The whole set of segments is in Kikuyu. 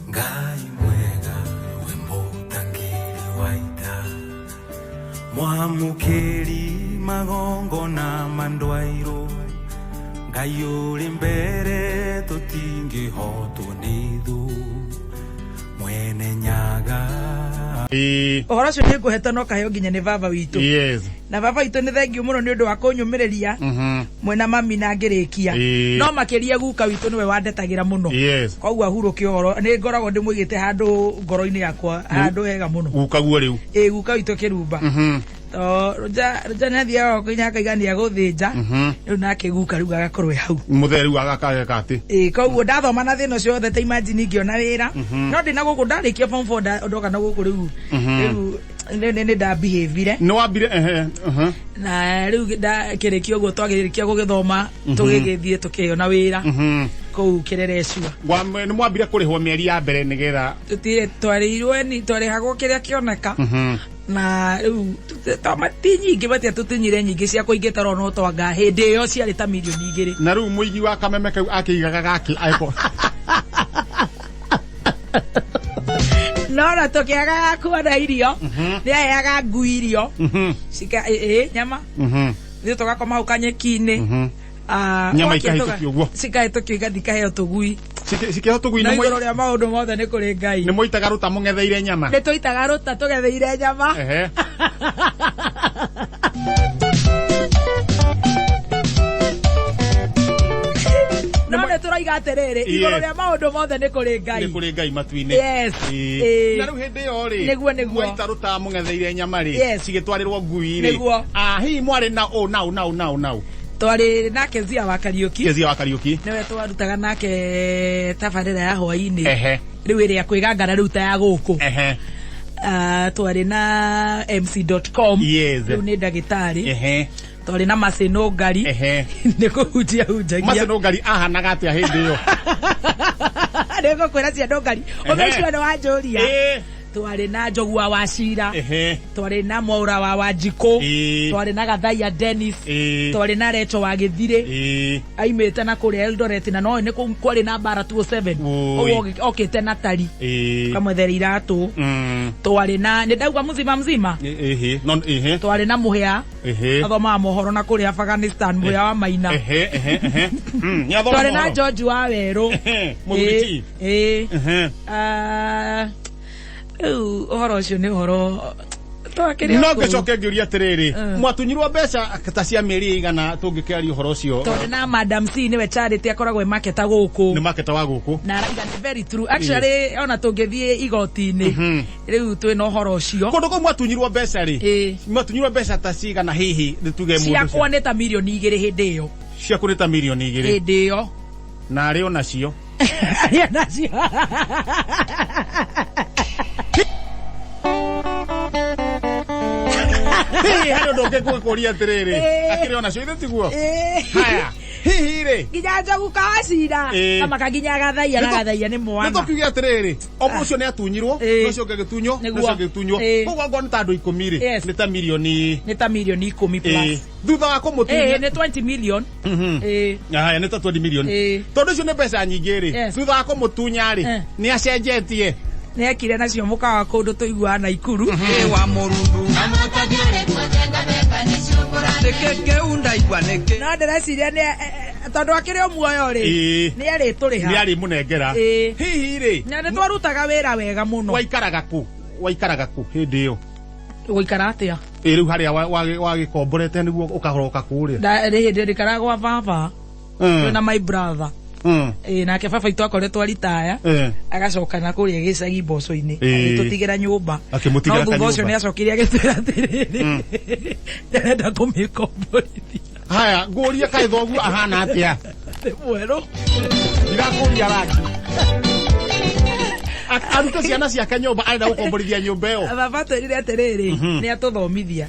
Ngai mwega we mũtangĩri wa ita, mwamũkĩri magongona ma ndwairũ, Ngai ũrĩ mbere tũtingĩhotwo nĩ thũ, mwene nyaga. Ũhoro ũcio nĩ ngũhetwo no kaheo nginya nĩ baba witũ. Na baba witũ nĩ thengiũ mũno nĩ ũndũ wa kũnyũmĩrĩria mwena mami na ngĩrĩkia. No makĩria guka witũ nĩwe wandetagĩra mũno. Koguo ahurũke ũhoro nĩ ngoragwo ndĩmũigĩte handũ ngoro-inĩ yakwa handũ hega mũno. Guka guo rĩu. Ĩĩ, guka witũ Kĩrumba. To Rũnja Rũnja nĩ athiaga nginya akaiga nĩ agũthĩnja. Rĩu nake guka rĩu agakorwo e hau. Mũthee rĩu agakageka atĩ. Ĩĩ, koguo ndathoma na thĩna ũcio wothe, ta imagine ngĩona wĩra. No ndĩ na gũkũ ndarĩkia form 4 ndoka na gũkũ rĩu rĩu nĩ ndabehavire. Nĩ wambire ehe. Na rĩu ndakĩrĩkia ũguo, twagĩrĩkia gũgĩthoma, tũgĩgĩthiĩ tũkĩona wĩra kũu Kĩrerecua. Nĩ mwambire kũrĩhwo mĩeri ya mbere nĩgetha? Tũtirĩ twarĩirwo ni twarĩhagwo kĩrĩa kĩoneka. Na rĩu ti nyingĩ, matia tũtinyire nyingĩ cia kũingĩtarwo, no twanga hĩndĩ ĩyo ciarĩ ta mirioni 2. Na rĩu mũigi wa kameme kau akĩigaga gake agĩkorwo No na tũkĩagaga kuona irio, nĩ aheaga ngui irio cika ĩ nyama, ithuĩ tũgakoma hau kanyeki-inĩ. Ah, Nyama gwakĩa ikahĩtũkio ũguo. Cikahĩtũkio igathiĩ ikaheo tũgui. Cikĩho tũgui. Na igũrũ rĩa maũndũ mothe nĩ kũrĩ Ngai. Nĩ mũitaga rũta mũng'etheire nyama? Nĩ tũitaga rũta tũgetheire nyama. No nĩ tũroiga atĩrĩrĩ, igũrũ rĩa maũndũ mothe nĩ kũrĩ Ngai. Nĩ kũrĩ Ngai matu-inĩ. Yes. Na rĩu hĩndĩ ĩyo rĩ, Nĩguo. mwaita rũta mũng'etheire nyama rĩ, cigĩtwarĩrwo ngui rĩ, Ah, hihi mwarĩ na ũ na ũ na ũ na ũ na ũ? Twarĩ nake Zia wa Kariũki. Kezia wa Kariũki. Nĩwe twarutaga nake tabarĩra ya hwaĩ-inĩ. Rĩu ĩrĩa kwĩgangara rĩu ta ya gũkũ. Ah, twarĩ na mc.com. Rĩu nĩ ndagĩtarĩ. Twarĩ na Maseno Ngari. Nĩ kũhunjia hunjagia. Maseno Ngari ahanaga atĩa hĩndĩ ĩyo? Nĩ ngũkwĩra cia Ngari. Ũndũ ũcio nĩ wanjũria. Twarĩ na Njogu wa Wacira. Twarĩ na Mwaura wa Wanjikũ. Twarĩ na Gathaia Dennis. Twarĩ na Recho wa Gĩthirĩ. Aimĩte na kũrĩa Eldoret, na no nĩ kũu kwarĩ na mbara 27. Oi. Ũguo okĩte na tari kamwethere iratũ. Twarĩ na nĩ ndauga mzima mzima. Ehe, no ehe. Twarĩ na Mũhĩa. Athomaga mohoro na kũrĩa Afghanistan, Mũhĩa wa Maina. Ehe ehe ehe. Nĩ athoma Twarĩ na mohoro. George wa Werũ. Mũthuri ti. Ĩĩ. Ah, rĩu ũhoro ũcio nĩ ũhoro twakĩrĩ o No kũu. ngĩcoke ngĩũria atĩrĩrĩ, mwatunyirwo mbeca ta cia mĩeri ĩigana tũngĩkĩaria ũhoro ũcio? Twarĩ na Madam C, nĩwe Charity, akoragwo e maketa gũkũ. Nĩ maketa wa gũkũ. Na arauga nĩ very true actually, ona tũngĩthiĩ igoti-inĩ rĩu twĩna ũhoro ũcio. Kũndũ kũu mwatunyirwo mbeca rĩ, mwatunyirwo mbeca ta cigana hihi, nĩ tuge mũndũ Ciakwa nĩ ta mirioni 2 hĩndĩ ĩyo. Ciaku nĩ ta mirioni 2? Hĩndĩ ĩyo. Na arĩ o nacio? Arĩ o nacio. Hihi harĩ ũndũ ũngĩ ngũgĩkũria atĩrĩrĩ, akĩrĩ o nacio ithe tiguo? Haya, hihi rĩ, Nginya Njogu kawacira kamaka nginya Gathaia na Gathaia nĩ mwana. Nĩ tũkiuge atĩrĩrĩ, o mũndũ ũcio nĩ atunyirwo, na ũcio ũngĩ agĩtunywo, na ũcio ũngĩ agĩtunywo, koguo angorwo nĩ ta andũ 10 rĩ, nĩ ta mirioni Nĩ ta mirioni 10 plus. Thutha wa kũmũtunya Nĩ 20 million. Haya, nĩ ta 20 million. Tondũ icio nĩ mbeca nyingĩ rĩ, thutha wa kũmũtunya rĩ, nĩ acenjetie? Nĩ ekire nacio mũkawa kũndũ tũiguaga Naikuru. Wa Mũrundu No ndĩreciria nĩ tondũ akĩrĩ o muoyo rĩ, nĩ arĩtũrĩha. Nĩ arĩmũnengera. Hihi rĩ, Na nĩ twarutaga wĩra wega mũno. Waikaraga kũ? Waikaraga kũ hĩndĩ ĩyo? Gũikara atĩa? Ĩ, rĩu harĩa wagĩkomborete nĩguo ũkahoroka kũrĩa. Rĩ hĩndĩ ndĩkaraga gwa baba. Twĩna my brother. Ĩ, nake baba itũ akoretwo aritaya. Agacoka na kũrĩa gĩcagi mboco-inĩ. Agĩtũtigĩra nyũmba. Akĩmũtigĩra No thutha ũcio kanyũmba. nĩ acokire agĩtwĩra atĩrĩrĩ, ndĩrenda kũmĩkomborithia. Haya, ngũrie kaĩ thoguo ahana atĩa? Nĩ mwerũ. Ndirakũria rangi. Arute ciana ciake nyũmba, arenda gũkomborithia nyũmba ĩyo. Baba atwĩrire atĩrĩrĩ, nĩ atũthomithia.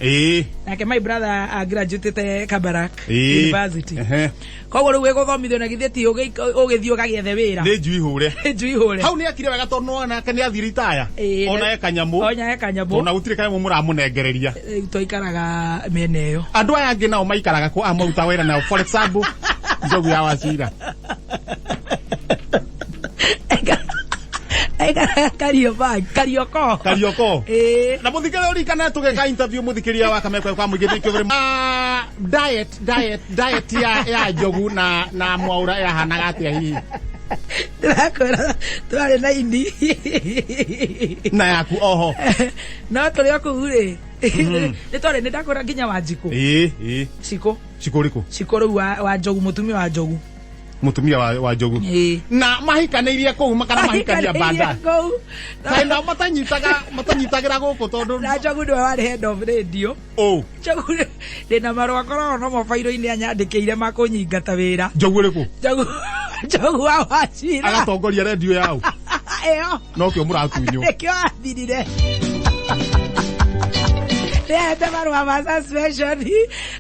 Nake my brother graduated Kabarak University. Koguo rĩu wĩgũthomithio na githĩ ti ũgĩthiĩ ũgagĩethe wĩra? Nĩ njui hũre. Nĩ njui hũre. Hau nĩ akire wega tondũ nake nĩ athiĩ ritaya. Ona e kanyamũ. Ona e kanyamũ. Ona gũtirĩ kanyamũ mũramũnengereria. Rĩu twaikaraga mĩena ĩyo. Andũ aya angĩ nao maikaraga kũ amũruta wĩra nao, for example Njogu ya Wacira? Aikaraga Kariobangi, Karioko. Karioko. Ĩĩ. Na muthikĩrĩria, ũririkane tũgĩka interview muthikĩrĩria wa Kamekwe kwa mũingĩ, thank you very much. Ah, diet ya Njogu na Mwaura yahanaga atĩa hihi? Ndĩrakwĩra twarĩ na ini. Na yaku oho. No tũrĩ o kũu rĩ, nĩ twarĩ, nĩ ndakwĩra nginya Wanjikũ. Ĩĩ, ĩĩ. Cikũ. Cikũ ũrĩkũ? Cikũ rĩu wa Njogu, mũtumia wa Njogu. Mũtumia wa Njogu. Ĩĩ. Na mahikanĩirie kũu kana mahikania baadaye? Kũu. Kaĩ nao matanyitagĩra gũkũ tondũ Na Njogu nĩwe warĩ head of radio. Ũ. Njogu ndĩna marũa koragwo no mabairũ-inĩ anyandĩkĩire ma kũnyingata wĩra. Njogu ũrĩkũ? Njogu wa Wachira. Agatongoria redio yao? Ĩyo. Nokĩo mũratunywo. Nĩkĩo athirire. Nĩahete marũa ma suspension,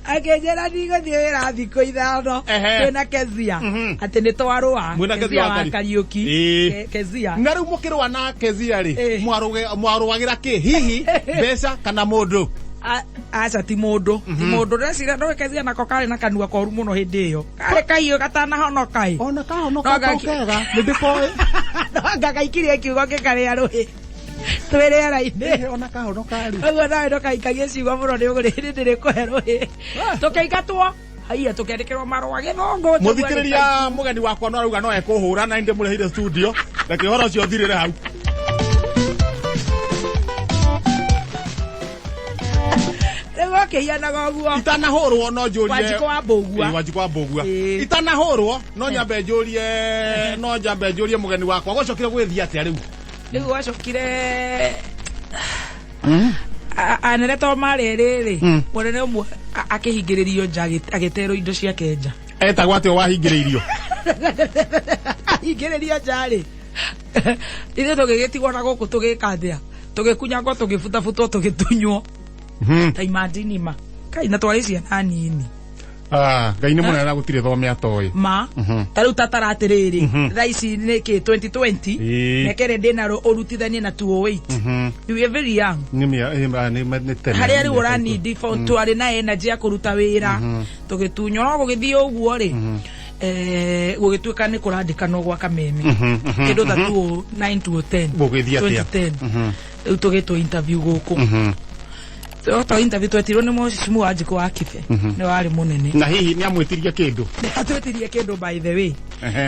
akĩnjĩra ndigũthiĩ wĩra thikũ 5. Twĩna Kezia atĩ nĩ twarũa. Mwĩna Kezia wa wa Kariũki. Kezia. Na rĩu mũkĩrũa na Kezia rĩ, Ĩĩ. mwarũagĩra kĩ hihi, mbeca kana mũndũ? Aca, ti mũndũ, ti mũndũ. Ndeciria ndũĩ Kezia nako karĩ na kanua koru mũno hĩndĩ ĩyo, karĩ kahiũ katanahonoka ĩ. Ona kahonoka No to kega nĩ ndĩkoĩ. No anga gaikirie kiugo gĩkarĩa rũhĩ twĩ rĩera-inĩ. Ona kahonoka rĩ. Ũguo nawe ndũkaikagie ciugo mũno, nĩ ũgũrĩ ndĩrĩkũhe rũhĩ. Tũkĩingatwo haiya, tũkĩandĩkĩrwo marũa gĩthũngũ. Mũthikĩrĩria, mũgeni wakwa no arauga no ekũhũra na ndĩmũrehire studio, reke ũhoro ũcio ũthirĩre hau. Rĩu ũkĩhianaga ũguo. Itanahũrwo no njũrie. Wanjikũ wa Mbũgua. Ĩĩ, Wanjikũ wa Mbũgua. Ĩĩ. Itanahũrwo no nyambe njũrie mũgeni wakwa, gwacokire gwĩthiĩ atĩa rĩu? Rĩu gwacokire anene to marĩ rĩrĩ, mũnene ũmwe akĩhingĩrĩrio nja, agĩterwo indo ciake nja. Etagwo atĩa wahingĩrĩirio? Ahingĩrĩrio nja rĩ, ithuĩ tũgĩgĩtigwo na gũkũ, tũgĩka atĩa, tũgĩkunyangwo, tũgĩbutabutwo, tũgĩtunywo. Ta imagine ma kai, na twarĩ ciana nini. Ah, Ngai nĩ mũnene na gũtirĩ thome atoĩ. Ma ta rĩu tatara atĩrĩrĩ, thaa ici nĩ kĩ 2020? Mĩaka ĩrĩa ndĩnaro ũrutithanie na 208, you were very young. Nĩ nĩ tene. Harĩa rĩu ũranindi twarĩ na energy ya kũruta wĩra, tũgĩtunywo. No gũgĩthiĩ ũguo rĩ, gũgĩtuĩka nĩ kũrandĩkanwo gwa Kameme kĩndũ ta 2009, 2010. Gũgĩthiĩ atĩa? 2010 rĩu tũgĩtwo interview gũkũ. To interview twetirwo nĩ mheshimiwa Wanjikũ wa Kibe, nĩ warĩ mũnene. Na hihi nĩ amwĩtirie kĩndũ? Atwĩtirie kĩndũ, by the way.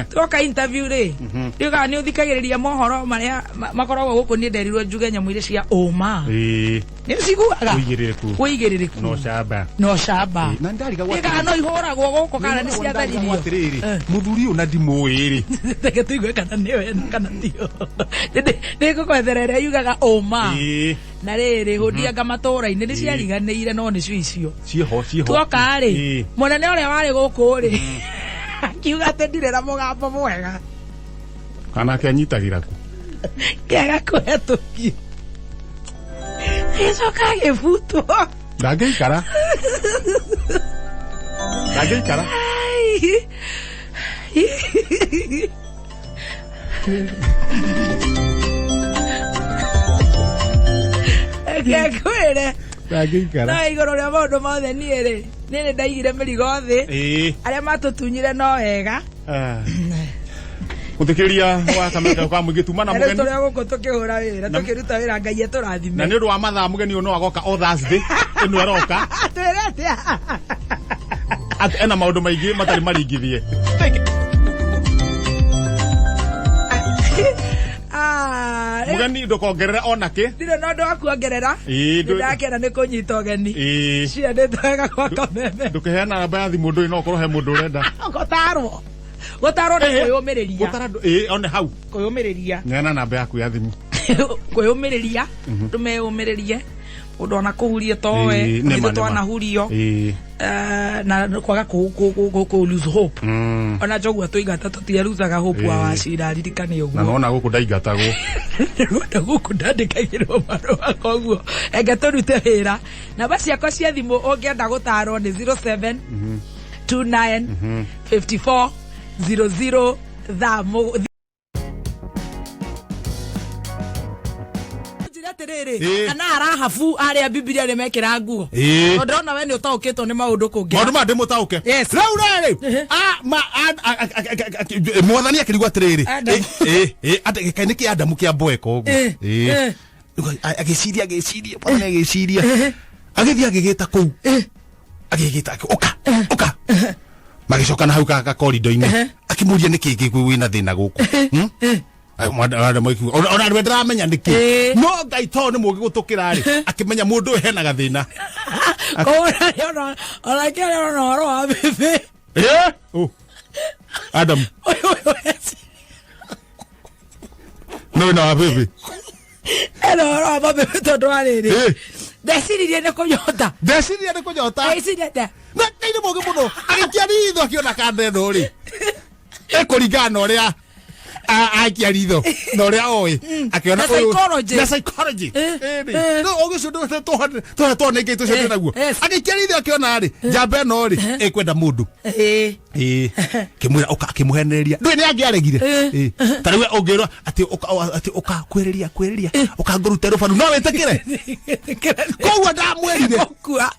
Twoka interview rĩ, ndiugaga nĩ ũthikagĩrĩria mohoro marĩa makoragwo gũkũ, niĩ nderirwo njuge nyamũ iria cia ũma. Nĩ ũciguaga. Ũigĩrĩrĩku. Ũigĩrĩrĩku. No camba. No camba. Na ndarigagwo. Ndiugaga no ihũragwo gũkũ kana nĩ ciatharirio. Atĩrĩrĩ, mũthuri ũyũ na ndimũĩ rĩ. Reke tũigue kana nĩwe kana tio. Nĩ ngũkwethera ĩrĩa yugaga ũma. Na rĩrĩ, hũndianga matũũra-inĩ nĩ ciariganĩire, no nĩcio icio. Ciĩho, ciĩho. Tuoka rĩ, mũnene ũrĩa warĩ gũkũ rĩ, akiuga atĩ ndirĩ na mũgambo mwega. Kana ake anyitagĩra kũ? Kĩaga kũhetũkio, agĩcoka agĩbutwo. Ndangĩikara, ndangĩikara. Ai. Reke ngwĩre. Ndangĩikara. No igũrũ rĩa maũndũ mothe, niĩ rĩ, niĩ nĩ ndaigire mĩrigo thĩ. Arĩa matũtunyire no wega. Ah. Mũthikĩrĩria wa Kameme kwa mũingĩ, tuma na Na rĩu mũgeni. tũrĩ o gũkũ tũkĩhũra wĩra, tũkĩruta wĩra, Ngai atũrathime. Na nĩ ũndũ wa mathaa, mũgeni ũyũ no agoka o Thursday ĩno aroka. Twĩre atĩa? Ena maũndũ maingĩ matarĩ maringithie. Thank you. Ah, rĩu Mũgeni, ndũkongerere ona kĩ. Ndirĩ na ũndũ wa kuongerera. Ĩĩ, nĩ ndakena nĩ kũnyita ũgeni. Ciendete wega kwa Kameme. Ndũkĩheana namba ya thimũ, ndũĩ no ũkorwo he mũndũ ũrenda. Gũtarwo, gũtarwo nĩ kwĩyũmĩrĩria. Gũtara ĩĩ, one hau. Kwĩyũmĩrĩria. Neana namba yaku ya thimũ. Kwĩyũmĩrĩria, ndũmeyũmĩrĩrie mũndũ ona kũhuria towe. Ĩĩ, nĩma, ithuĩ nĩma. twanahurio. Na kwaga kũ lose hope. Ona Njogu atũigata, tũtiaruzaga hope wa Wacira, ririkane Na ũguo. nona gũkũ ndaingatagwo. Rwanda gũkũ ndandĩkagĩrwo marũa, koguo enge tũrute wĩra. Namba ciakwa cia thimũ ũngĩenda gũtarwo nĩ 07 29 54 00 thaa. Njire. Ngũria atĩrĩrĩ, Ĩĩ. kana arahabu arĩa Bibilia nĩ mekĩra nguo? Ĩĩ. Tondũ ndĩrona we nĩ ũtaũkĩtwo nĩ maũndũ kũngĩra. Maũndũ maya ndĩmũtaũke. Yes. Rĩu rĩrĩ, Ehe. mwathani akĩrigwo atĩrĩrĩ, Adamu. Kaĩ nĩ kĩ Adamu kĩa mboeka ũguo? Eh, Ĩ. eh. Rĩu agĩciria, agĩciria, mwathani agĩciria, agĩthiĩ agĩgĩta kũu, agĩgĩta, ũka ũka, magĩcoka na hau ka korido-inĩ, akĩmũria nĩkĩ wĩna thĩna gũkũ? Hmm? Ay, Adamu akiuga, ona nĩwe ndĩramenya nĩkĩ. Ĩĩ. No Ngai tondũ nĩ mũũgĩ gũtũkĩra rĩ, akĩmenya mũndũ ũyũ hena gathĩna. Koguo ona kĩarĩ ona ũhoro wa bĩbĩ. Eh? Oh. Adam, Ũyũ ũyũ no wĩna wa bĩbĩ. Ena ũhoro wa mabĩbĩ tondũ wa rĩrĩ. Ĩĩ. Ndeciririe nĩ kũnyota. Ndeciria nĩ kũnyota. Ndeciria nda. Na Ngai nĩ mũũgĩ mũno. Agĩikia ritho akĩona kanda ĩno rĩ. Ĩkũringana na ũrĩa aikia ritho na ũrĩa oĩ. Akĩona Na ũyũ- psychology. Na psychology. Eh, Ĩni. eh. No ũgĩ ũcio tũhetwo nĩ Ngai tũcio Eh, twĩ naguo. yes. Agĩikia ritho akĩona rĩ, njamba ĩno rĩ, ĩkwenda mũndũ. Ĩĩ. Ĩĩ. Kĩmwĩra ũka, akĩmũhenereria. Ndũĩ nĩ angĩaregire. Eh. Ĩĩ. Ta rĩu ũngĩrwo atĩ ũka, atĩ ũka kwĩrĩria, kwĩrĩria, ũka ngũrute rũbaru, no wĩtĩkĩre? Koguo ndamwĩrire. Gũkua.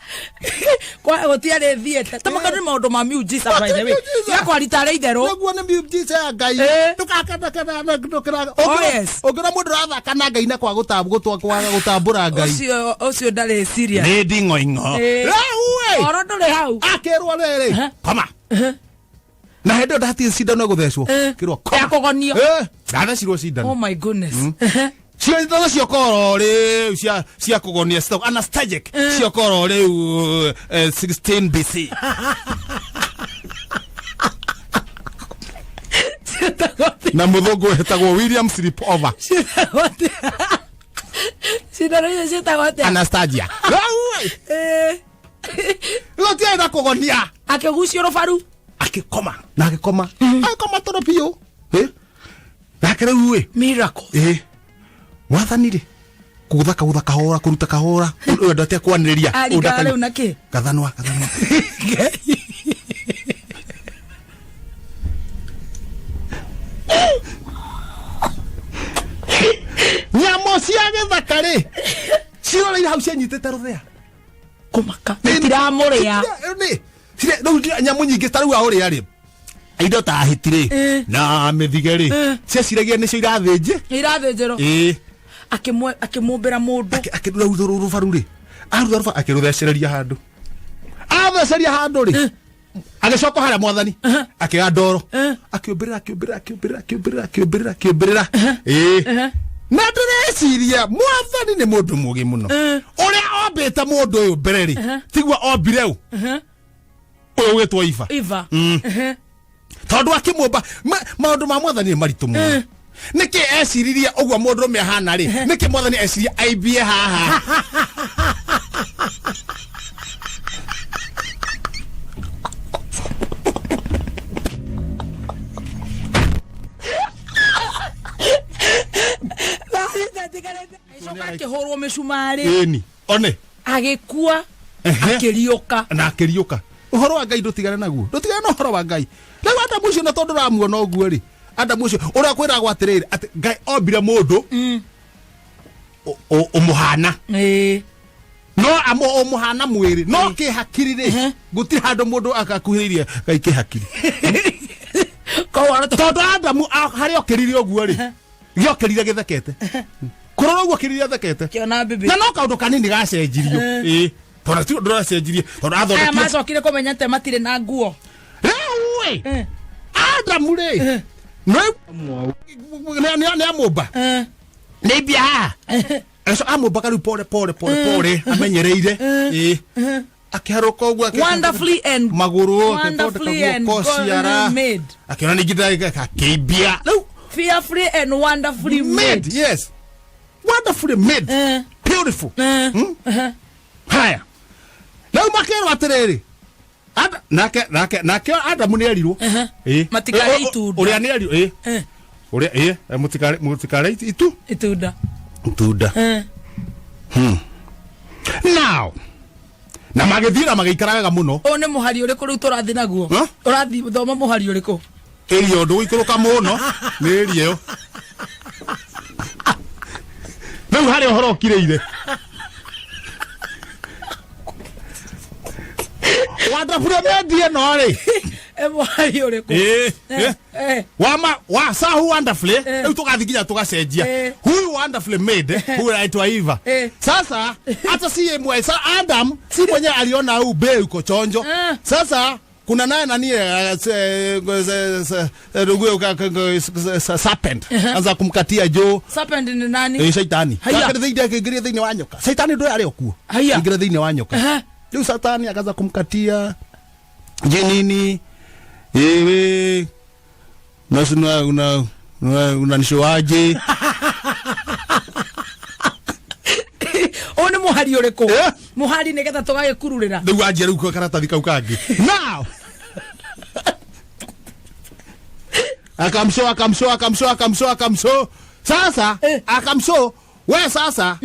Kwa gũtiarĩ theatre. Ta makandũ nĩ maũndũ ma miujiza by the way. Miujiza. Tiga kwaria tarĩ itherũ. Nĩguo nĩ miujiza ya Ngai. Eh. Ndũgakana- Oh, yes. Ũngĩona mũndũ ũrathaka na Ngai na kwaga gũtambũra Ngai. Ũcio ũcio ndarĩ serious. Nĩ nding'oing'o. Eh. Rĩu ĩ, Ũhoro ndũrĩ hau. akĩrwo rĩrĩ, koma. Na hĩndĩ ĩyo ndahatirĩ cindano ĩgũthecwo. Eh. Kĩrwo koma. Ya kũgonio. Eh, ndathecirwo cindano. Oh my goodness. Cindano ciokoro rĩu cia kũgonia citagwo anesthetic, ciokoro rĩu 16 BC. Ciĩtagwo atĩa? Na mũthũngũ wetagwo William Sleepover. Ciĩtagwo atĩa? Cindano icio ciĩtagwo atĩa? Anastasia. Rĩu ĩ, Eh. gũtiarĩ na kũgonia. Akĩgucio rũbaru. Akĩkoma na agĩkoma, agĩkoma toro biũ. Eh? Nake rĩu ĩ, Miracle. ĩ, mwathani rĩ, kũgũtha kagũtha kahora, kũruta kahora, ũyũ ndate kwanĩrĩria. Aringaga rĩu na kĩ? Gathanwa, gathanwa. Nyamũ cia gĩthaka rĩ, ciroreire hau cianyitĩte rũthĩa. Kũmaka. Itiramũrĩa. Rĩu nyamũ nyingĩ ta rĩu aũrĩa rĩ, indo ta hiti rĩ, Eh. na mĩthige rĩ, Eh. cieciragia nĩcio irathĩnjĩ. Irathĩnjĩrwo. Ĩĩ. Akĩmũmbĩra mũndũ. Akĩruta rũbaru rĩ, aruta rũbaru akĩrũthecereria handũ, atheceria handũ rĩ, agĩcoka harĩa mwathani akĩoya ndoro, akĩũmbĩrĩra, akĩũmbĩrĩra, akĩũmbĩrĩra, akĩũmbĩrĩra, akĩũmbĩrĩra, akĩũmbĩrĩra. Ĩĩ, na ndĩreciria mwathani nĩ mũndũ mũgĩ mũno. Ũrĩa ombĩte mũndũ ũyũ mbere rĩ, tiguo ombire ũ ũyũ ũgĩtwo Iva. Iva. Tondũ akĩmũmba, maũndũ ma mwathani nĩ maritũ mũno. Nĩkĩ eciririe ũguo mũndũrũme ahana rĩ? Nĩkĩ mwathani ecirie aimbie haha? Agĩcoka akĩhũrwo mĩcumarĩ. Ĩni one. Agĩkua. Ehe. Akĩriũka. Na akĩriũka. Ũhoro wa Ngai ndũtigane naguo, ndũtigane na ũhoro wa Ngai. Rĩu Adamu ũcio, na tondũ ũramuona ũguo rĩ, Adamu ũcio ũrĩa kwĩragwo atĩrĩrĩ, atĩ Ngai ombire mũndũ ũmũhana. Ĩĩ. No amo ũmũhana mwĩrĩ, no kĩhakiri rĩ, gũtirĩ handũ mũndũ akakuhĩrĩirie Ngai kĩhakiri. Koguo ona Tondũ Adamu harĩa okĩrire ũguo rĩ, gĩokĩrire gĩthekete, kũrora ũguo okĩrire athekete. Kĩona bibi. Na no kaũndũ kanini gacenjirio. Ĩĩ, tondũ ti ũndũ ũracenjirie, tondũ Aya athondekire. macokire kũmenya atĩ matirĩ na nguo. Rĩu ĩ, Eh. Adamu rĩ, nĩ amũmba, Eh. nĩ imbia haha. Aco amũmbaga rĩu pole pole pole pole, amenyereire. Ĩĩ, akĩharũka ũguo, Wonderfully and magũrũ, wonderfully akĩthondeka and guoko, God ciara, made. akĩona ningĩ akĩimbia rĩu. Fearfully and wonderfully made. Made, yes, wonderfully made. Eh. Beautiful. Eh. Haya, rĩu makerwo atĩrĩrĩ, nake Adamu nĩ erirwo. Ĩĩ. Matikarĩe Ĩ, itunda. Ũrĩa nĩ erirwo, ĩĩ. Eh. Ũrĩa, ĩĩ, mũtikarĩe itu Itunda. itunda. Eh. Now na magĩthiĩ na magĩikara wega mũno. Ũyũ nĩ mũhari ũrĩkũ rĩu tũrathiĩ naguo? Huh? Ũrathiĩ thoma mũhari ũrĩkũ? Ĩria ũndũ gũikũrũka mũno nĩ ĩria ĩyo. Rĩu Rĩu harĩa ũhoro ũkirĩire, wonderfully made ĩno rĩ. Mũhari ũrĩkũ? Ĩĩ, Eh, ĩ. eh. Wama wa sa who wonderfully. Eh. Rĩu tũgathiĩ nginya tũgacenjia. Eh. Huyu wonderfully made, huyu anaitwa Eva. Eh. Sasa hata si yeye mwe sa Adam si mwenyewe aliona huu bei uko chonjo. Eh. Sasa kuna naye nani, ndugu serpent anza kumkatia jo. Serpent ni nani? Eh, shaitani. Haya. Akĩrĩ thĩinĩ, akĩingĩria thĩinĩ wa nyoka. Shaitani ndũĩ arĩ o kuo. Haya. Ingĩra thĩinĩ wa nyoka. Ehe. Rĩu satani akaanza kumkatia jinini, ewe nasuna una unanishoaje? Ũyũ nĩ mũhari ũrĩkũ? Eh? Mũhari nĩgetha tũgagĩkururĩra. Rĩu anjia rĩu karatathi kau kangĩ now, akamsho, akamsho, akamsho, akamsho, akamsho. Sasa Eh. akamsho, we sasa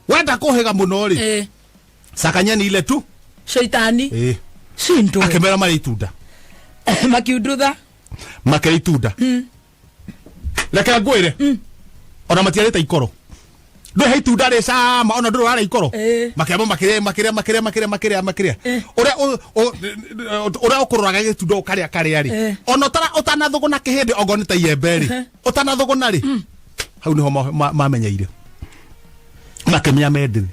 wenda kũhĩga mũno rĩ, sakanyeni ile tu. Shaitani. Eh. Shindwe. Akĩmera marĩ itunda. Makiundutha. Makĩrĩ itunda. Reke ngwĩre, ona matiarĩte ikoro, ndũhe itunda rĩ cama, ona ndũrĩ warĩa ikoro. Makĩamba makĩrĩa, makĩrĩa, makĩrĩa, makĩrĩa, makĩrĩa, makĩrĩa. Ũrĩa ũrĩa ũkũroraga gĩtunda ũkarĩa karĩa rĩ, ona ũtanathũgũna kĩhĩndĩ, ongorwo nĩ ta iembe rĩ, ũtanathũgũna rĩ, hau nĩho mamenyeire, makĩmenya mendĩthĩ.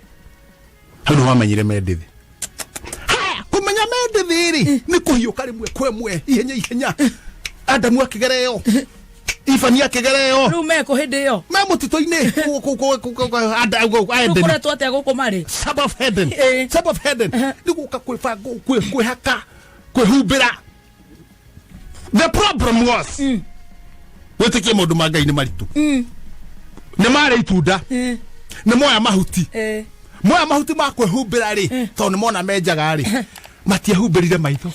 Hau nĩho mamenyire mendĩthĩ. Haya, kũmenya mendĩthĩ rĩ, nĩ kũhiũka rĩmwe kwemwe, ihenya ihenya. Adamu akĩgereo, Ibani akĩgereo. Rĩu mekũ hĩndĩ ĩyo? Me mũtitũ-inĩ Rĩu Eden. kũretwo atĩa gũkũ marĩ? Sub of Eden. Sub of Eden nĩ gũka kwĩbanga, kwĩhaka, kwĩhumbĩra. The problem was, wĩtĩkie maũndũ ma Ngai nĩ maritũ. Nĩ marĩ itunda, nĩ moya mahuti. Moya mahuti ma kwĩhumbĩra rĩ, tondũ nĩ mona menjaga rĩ, matiahumbĩrire maitho.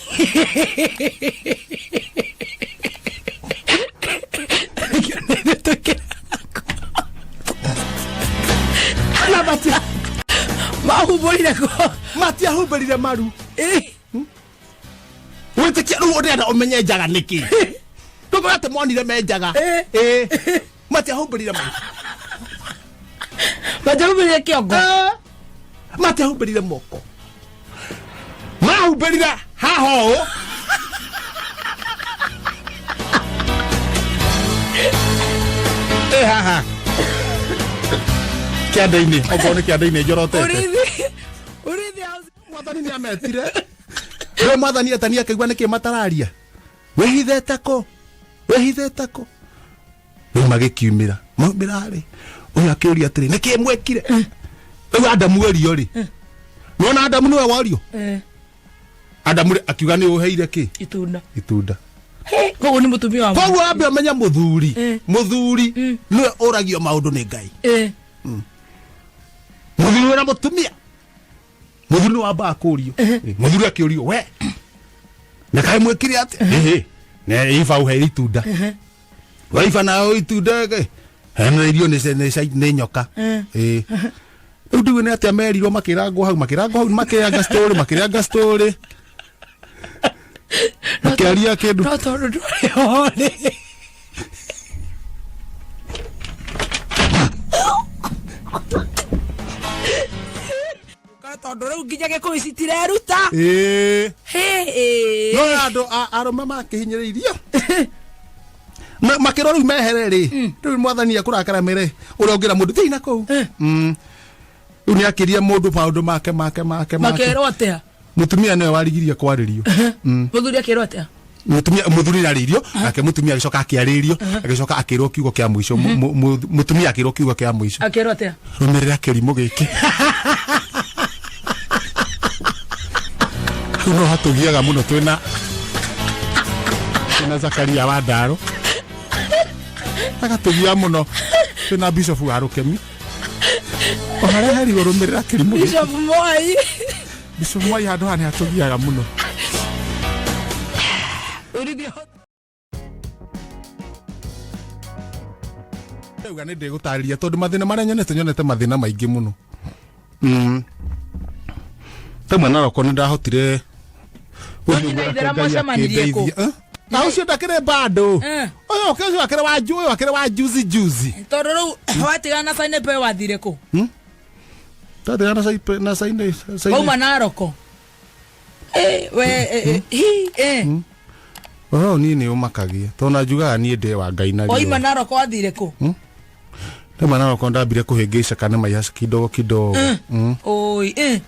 Na Mahumbũrire kũ? Matiahumbĩrire maru. Wĩtĩkia rĩu ũrenda ũmenye njaga nĩkĩ? Ndũkora atĩ monire menjaga. Ĩ, matiahumbĩrire maitho. Matiahumbĩrire kĩongo. Eh, matiahumbĩrire moko, mahumbĩrire haha ũũ. Ĩ haha kĩanda-inĩ, okorwo nĩ kĩanda-inĩ njorotete. Ũrĩithi. Ũrĩithi house. Mwathani nĩ ametire. Rĩu mwathani etania akĩigua nĩkĩ matararia, wĩhithĩte kũ, wĩhithĩte kũ? Rĩu magĩkiumĩra, maumĩra rĩ, ũyũ akĩũria atĩrĩ, nĩkĩ mwekire? Rĩu Adamu erio rĩ, nĩwona Adamu nĩwe worio. Adamu rĩ, akiuga nĩ ũheire kĩ? Itunda. Itunda. Koguo nĩ mũtumia wa Koguo ambe ũmenye mũthuri, mũthuri nĩwe ũragio maũndũ nĩ Ngai. Mũthuri na mũtumia, mũthuri nĩ wambaga kũrio. Mũthuri akĩũrio, we na kaĩ mwĩkire atĩ? Ĩhĩ, ne Iba ũheire itunda, we Iba nawe itunda henereirio nĩ nyoka. Ĩ, rĩu ndiũĩ nĩ atĩa merirwo, makĩrangwo hau, makĩrangwo hau, makĩrĩanga story, makĩrĩanga story, makĩaria kĩndũ. No tondũ ndwarĩ ho rĩ. Tondũ rĩu nginya gĩkũyũ citireruta. Ĩĩ. Hĩ. No andũ arũme makĩhinyĩrĩirio, makĩrwo rĩu mehere rĩ, rĩu mwathani ekũrakara mere ũrĩa ũngĩra mũndũ thiĩ na kũu. Rĩu nĩ akĩria mũndũ maũndũ make make make make. Makerwo atĩa? Mũtumia nĩwe warigirie kwarĩrio. Mũthuri akĩrwo atĩa? Mũtumia, mũthuri nĩarĩirio, nake mũtumia agĩcoka akĩarĩrio, agĩcoka akĩrwo kiugo kĩa mũico. Mũtumia akĩrwo kiugo kĩa mũico. Akĩrwo atĩa? Rũmĩrĩra kĩrimũ gĩkĩ. Hau no hatũgiaga mũno, twĩna Zakaria wa Ndaro, agatũgia mũno, twĩna Bishop wa Rũkemi, o harĩa herirwo rũmĩrĩra kĩrimũ gĩkĩ. Bishop Mwai. Bishop Mwai, handũ haha nĩ hatũgiaga mũno. Ũrĩithia. Ndauga nĩ ndĩgũtarĩria tondũ mathĩna marĩa nyonete, nyonete mathĩna maingĩ mũno. Tamwe naroko nĩ ndahotire No nyina gũthiĩ ithera gwake, Ngai mwacemanirie kũ? akĩndeithia. Eh? Na ũcio ndakĩrĩ bado. Ũyũ ũcio akĩrĩ wa ũyũ akĩrĩ wa juzi juzi. Tondũ rĩu watigana na Sainepe wathire kũ? Tatigana na Saipe na Saine Saine. Wauma Naroko. Eh, we hi eh. Ũhoro niĩ nĩ ũmakagia tondũ na njugaga niĩ ndĩ wa Ngai na Waima riũa. Naroko wathire kũ? Ndauma Naroko ndambire kũhĩngĩcĩka nĩ maica kidogo kidogo. Oi, eh.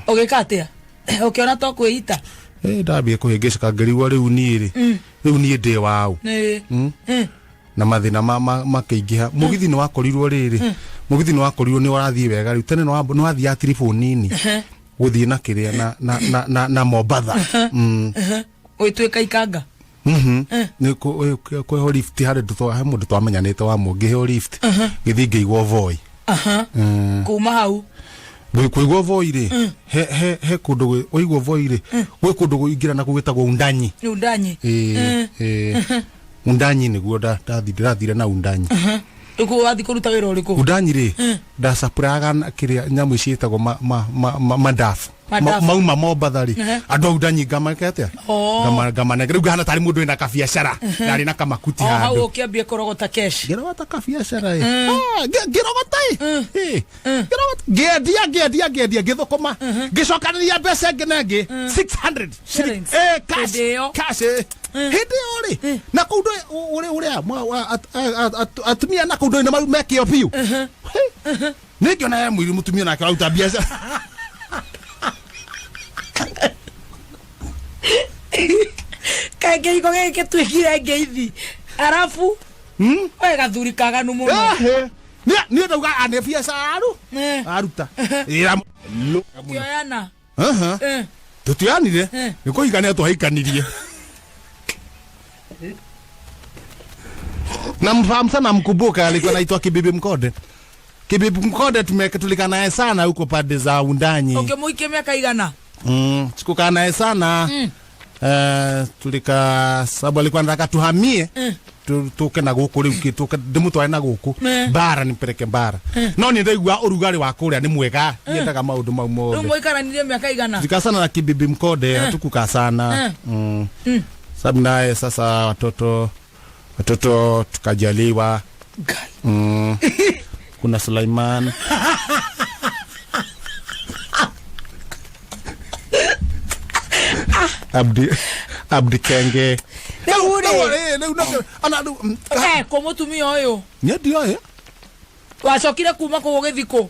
Ũgĩka atĩa? Ũkĩona to kwĩita? Ndambire kũhĩngĩcĩka ngĩrigwo rĩu niĩ rĩ. Rĩu niĩ ndĩ waũ. Nĩ. Na mathĩna makĩingĩha. Mũgithi nĩ wakorirwo rĩrĩ. Mũgithi nĩ wakorirwo nĩ ũrathiĩ wega rĩu. Tene nĩ wathiaga tiribũ nini. Gũthiĩ na kĩrĩa na na na na na Mombatha. Ũgĩtuĩka ikanga. Nĩ kwĩho lift harĩ he mũndũ twamenyanĩte wa mũngĩheo lift. Ngĩthiĩ ngĩigwo Voi. Kuma hau. Kũigwo Voi rĩ, he he he kũndũ ũigwo Voi rĩ, gwĩ kũndũ kũingĩra na gwĩtagwo Undanyi. Undanyi. Undanyi nĩguo ndathire na Undanyi. Ũguo wathiĩ kũruta wĩra ũrĩkũ? Undanyi rĩ, ndacapũraga kĩrĩa nyamũ ici ciĩtagwo mandafu. Mauma Mombatha rĩ, andũ a Undanyi ngamake atĩa? Ngamanengera. Rĩu ngahana tarĩ mũndũ wĩna kabiacara, ndarĩ na kamakuti handũ. Hau ũkĩambia kũrogota cash. Ngĩrogota kabiacara ĩ. Ngĩrogota ĩ. Ngĩrogota. Ngĩendia ngĩthũkũma. Ngĩcokanĩria mbeca ĩngĩ na ĩngĩ 600 shillings. Cash. Cash. Hĩndĩ ĩyo rĩ, na kũu ndũĩ ũrĩa atumia na kũu ndũĩ nĩ mekĩo biũ. Nĩ ngĩona he mũirũ mũtumia nake ũraruta biacara. Kaĩ kĩhiko gĩkĩ gĩtuĩkire ngeithi. Arabu we gathuri kaganu mũno. Niĩ ndauga nĩ biacara aruta. Tũtioyana. Tũtioyanire nĩ kũhikania twahikanirie. Na mfahamu sana, mkumbuka alikuwa anaitwa Kibibi Mkode. Kibibi Mkode tulikaa naye sana huko pande za Undanyi. Ũkĩmũikia miaka igana? Sikukaa naye sana. Tulikaa sababu alikuwa anataka tuhamie. Tuke na gũkũ rĩu, tuke ndĩmũtware na gũkũ. Bara nimpeleke bara. No nĩ ndaigua ũrugarĩ wa kũrĩa nĩ mwega. Nyendaga maũndũ mau mothe. Rĩu mũikaranirie mĩaka igana? Tulikaa sana na Kibibi Mkode, hatukukaa sana. Sababu naye sasa watoto tukajaliwa. Kuna Sulaiman. Abdi Kenge. Kũ mũtumia ũyũ? Nĩ ndioĩ. Wacokire kuma kũ ũgĩthiĩ kũ?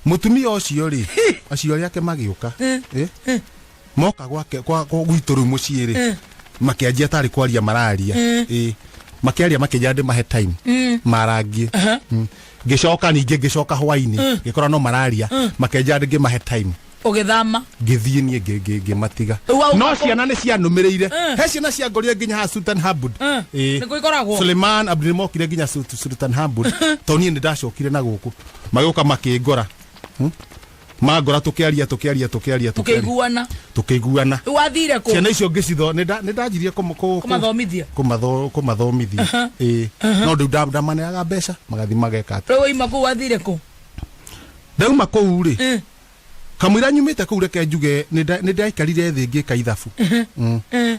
Mũtumia ũcio rĩ, acio ake magĩũka. Moka gwake kwa gwitũ rĩu mũciĩ rĩ, makĩanjia tarĩ kwaria mararia. Makĩaria makĩnjĩra ndĩmahe time. Marangie. Ngĩcoka ningĩ ngĩcoka hwainĩ, ngĩkora no mararia, makĩnjĩra ngĩmahe time. Ũgĩthama? Ngĩthiĩ niĩ ngĩmatiga. No ciana nĩ cianũmĩrĩire. He ciana ciangorire nginya haha Sultan Hamud. Nĩkuo ikoragwo? Suleiman Abdul mokire nginya Sultan Hamud. Tondũ niĩ nĩ ndacokire na gũkũ. Magĩũka makĩngora. Mangora tũkĩaria. Tũkĩiguana. Tũkĩiguana. Rĩu wathire kũ? Ciana icio ngĩcitho, nĩ ndanjirie Kũmathomithia. Kũmathomithia. No rĩu ndamaneaga mbeca, magathiĩ mageka atĩa. Rĩu waima kũu wathire kũ? Ndauma kũu rĩ, kamũira nyumĩte kũu reke njuge nĩ ndaikarire thĩ ngĩka ithabu.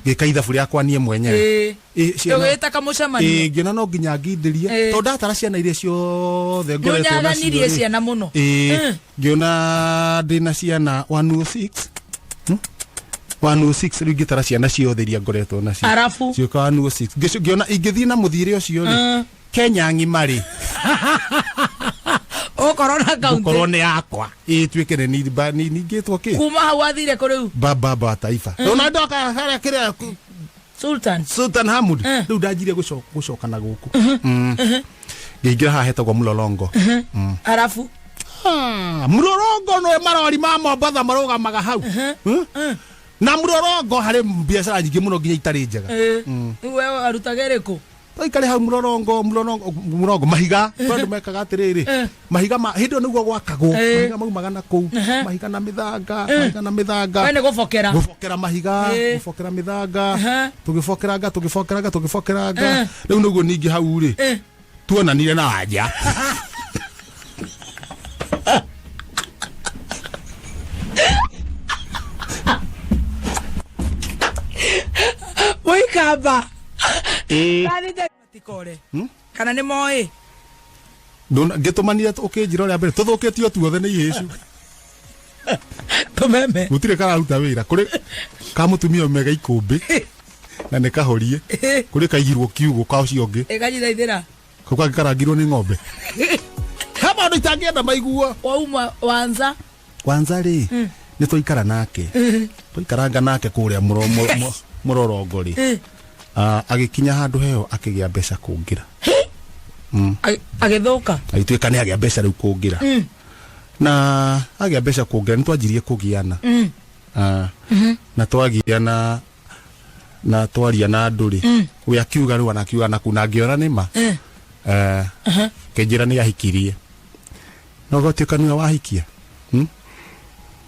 Ngĩka ithabu rĩakwa niĩ mwenyewe. Ũgĩta kamũcemanio? Ngĩona no nginya ngindĩrie. Tondũ ndatara ciana iria ciothe ngoretwo nacio. Nĩũnyaganirie ciana mũno. Ngĩona ndĩna ciana 106. 106 rĩu ngĩtara ciana ciothe iria ngoretwo nacio. Arabu? Ciũka 106. Ngĩona ingĩthiĩ na mũthiĩre ũcio rĩ, Kenya ng'ima rĩ. Ũkorwo na kaunti. Ũkorwo nĩ yakwa. Ĩtuĩke nĩ ningĩtwo kĩ? Kuma hau wathire kũ rĩu? Baba wa taifa. Ona ndoka harĩa kĩrĩa Sultan Hamud. Rĩu ndanjirie gũcoka na gũkũ. Ngĩingĩra haha hetagwo Mlolongo. Arabu? Mlolongo nĩ marori ma Mombatha marũgamaga hau. Na Mlolongo harĩ biacara nyingĩ mũno nginya itarĩ njega. Rĩu we warutaga ĩrĩkũ? Twaikare hau Mlolongo mahiga. Tondũ mekaga atĩrĩrĩ, mahiga ma hĩndĩ ĩyo nĩguo gwakagwo, mahiga maumaga na kũu, mahiga na mĩthanga, mahiga na mĩthanga. We nĩ gũbokera. Gũbokera mahiga, gũbokera mĩthanga, tũgĩbokeranga. Rĩu nĩguo ningĩ hau rĩ, tuonanire na Wanja. Mũika Amba. Ĩĩ. Ndathite matikore. Kana nĩ moĩ? Ngĩtũmania ũkĩnjĩra ũrĩa mbere tũthũkĩtio tuothe nĩ ihĩcu. Tũmeme. Gũtirĩ kararuta wĩra. Kũrĩ ka mũtumia ũmwe ga ikũmbĩ na nĩ kahorie. Kũrĩ kaigirwo kiugũ ka ũcio ũngĩ. Ĩkanyita ithĩra. Kau kangĩ karangirwo nĩ ng'ombe. He maũndũ itangĩenda maiguo. Wauma wanza. Kwanza rĩ, nĩ twaikara nake. Twaikaranga nake kũrĩa mũrorongo rĩ. Agĩkinya handũ heo akĩgĩa mbeca kũngĩra. Agĩthũka. Agĩtuĩka nĩ agĩa mbeca rĩu kũngĩra. Na agĩa mbeca kũngĩra nĩ twanjirie kũgiana. Na twagiana na twaria na andũ rĩ, we akiuga rĩu anakiuga na kuna ngĩona nĩ ma. Kĩnjĩra nĩ ahikirie. No gũtuĩka nĩwe wahikia.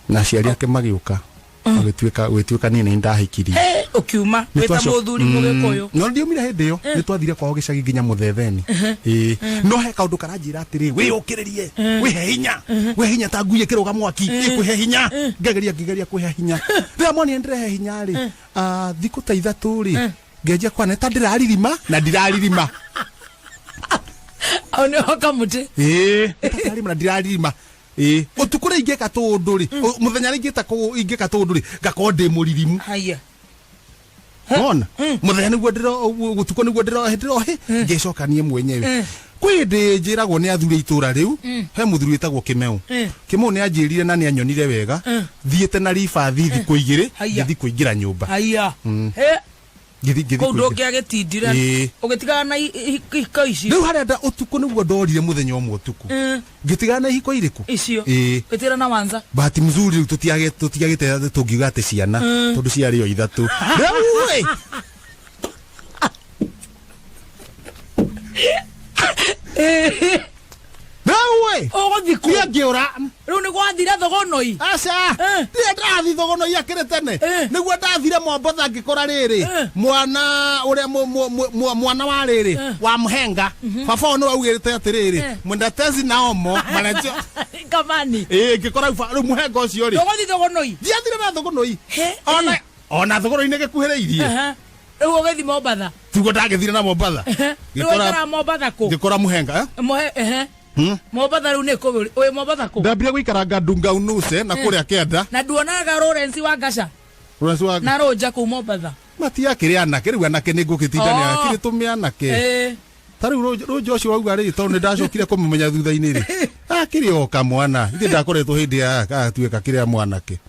Na aciari ake magĩũka. Magĩtuĩka gwĩtuĩka niĩ nĩ ndahikirie. Ũkiuma wĩta mũthuri mũgĩkũyũ. No ndiumire hĩndĩ ĩyo, nĩ twathire kwao gĩcagi nginya mũthetheni. Ĩĩ. No he kaũndũ karanjĩra atĩrĩ, wĩyũkĩrĩrie, wĩhe hinya, wĩhe hinya ta ngui ĩkĩrũga mwaki, ĩkwĩhe hinya. Ngageria ngĩgeria kwĩhe hinya. Rĩrĩa monire ndĩrehe hinya rĩ, thikũ ta ithatũ rĩ, ngenjia kwana ta ndĩraririma na ndiraririma. Au nĩho kamũtĩ. Ĩĩ, ta ndĩraririma na ndiraririma. Ĩĩ, ũtukũ rĩ ingĩka tũũndũ rĩ, mũthenya rĩ ingĩka tũũndũ rĩ, ngakorwo ndĩ mũririmu. Haya. Wona? Mũthenya nĩguo ũtukũ nĩguo ndĩrohĩ, ngĩcoka niĩ mwenyewe. Kwĩ hĩndĩ njĩragwo nĩ athuri a itũũra rĩu, he mũthuri wĩtagwo Kĩmeu. Kĩmeu nĩ anjĩrire na nĩ anyonire wega, thiĩte na ribathi thikũ igĩrĩ, Haya. ngĩthiĩ kũingĩra nyũmba. Haya. Ngĩthiĩ Kũu kũingĩra. ndũngĩagĩtindire. Ĩĩ. Ũgĩtigana na ihiko icio. Rĩu harĩa ũtukũ nĩguo ndorire mũthenya ũmwe ũtukũ. Ngĩtigana na ihiko irĩkũ? Icio. Ĩĩ. Ũgĩtigana na Wanza. Bahati mzuri rĩu tũtiagĩte tũngiuga atĩ ciana, tondũ ciarĩ o ithatũ. Rĩu ĩ! Rĩu ĩ! Ũgũthiĩ kũ? Niĩ ngĩũra. Rĩu nĩ gwathire thogonoi. Aca. Niĩ ndathi thogonoi akĩrĩ tene. Nĩguo ndathire Mombatha ngĩkora rĩrĩ. Mwana ũrĩa mwana wa rĩrĩ, wa Mhenga. Baba ũyũ nĩwe augĩte atĩrĩrĩ, mwendatezi na omo, maretio. Kamani. Ĩĩ, ngĩkora rĩu Mũhenga ũcio rĩ. Ndũgũthiĩ thogonoi? Ndiathire na thogonoi. He. Ona thogonoi nĩ gĩkuhĩrĩirie. Rĩu ũgĩthiĩ Mombatha? Tiguo ndagĩthire na Mombatha. Rĩu waikara Mombatha kũ? Ngĩkora Mũhenga, eh? Mũhe, ehe. Mombatha rĩu nĩ kũ? Wĩ Mombatha kũ? Ndambire gũikaranga Ndunga Unuse na kũrĩa kĩanda. Na nduonaga Lawrence wa Ngasha? Lawrence wa Na Rũnja kũu Mombatha. Matiakĩrĩ anake, rĩu anake nĩ ngũgĩtindania, kĩrĩ tũmĩ anake. Ta rĩu Rũnja ũcio wauga rĩ, tondũ nĩ ndacokire kũmũmenya thutha-inĩ rĩ. Akĩrĩ o kamwana. Ithe ndakoretwo hĩndĩ ya atuĩka kĩrĩa mwanake.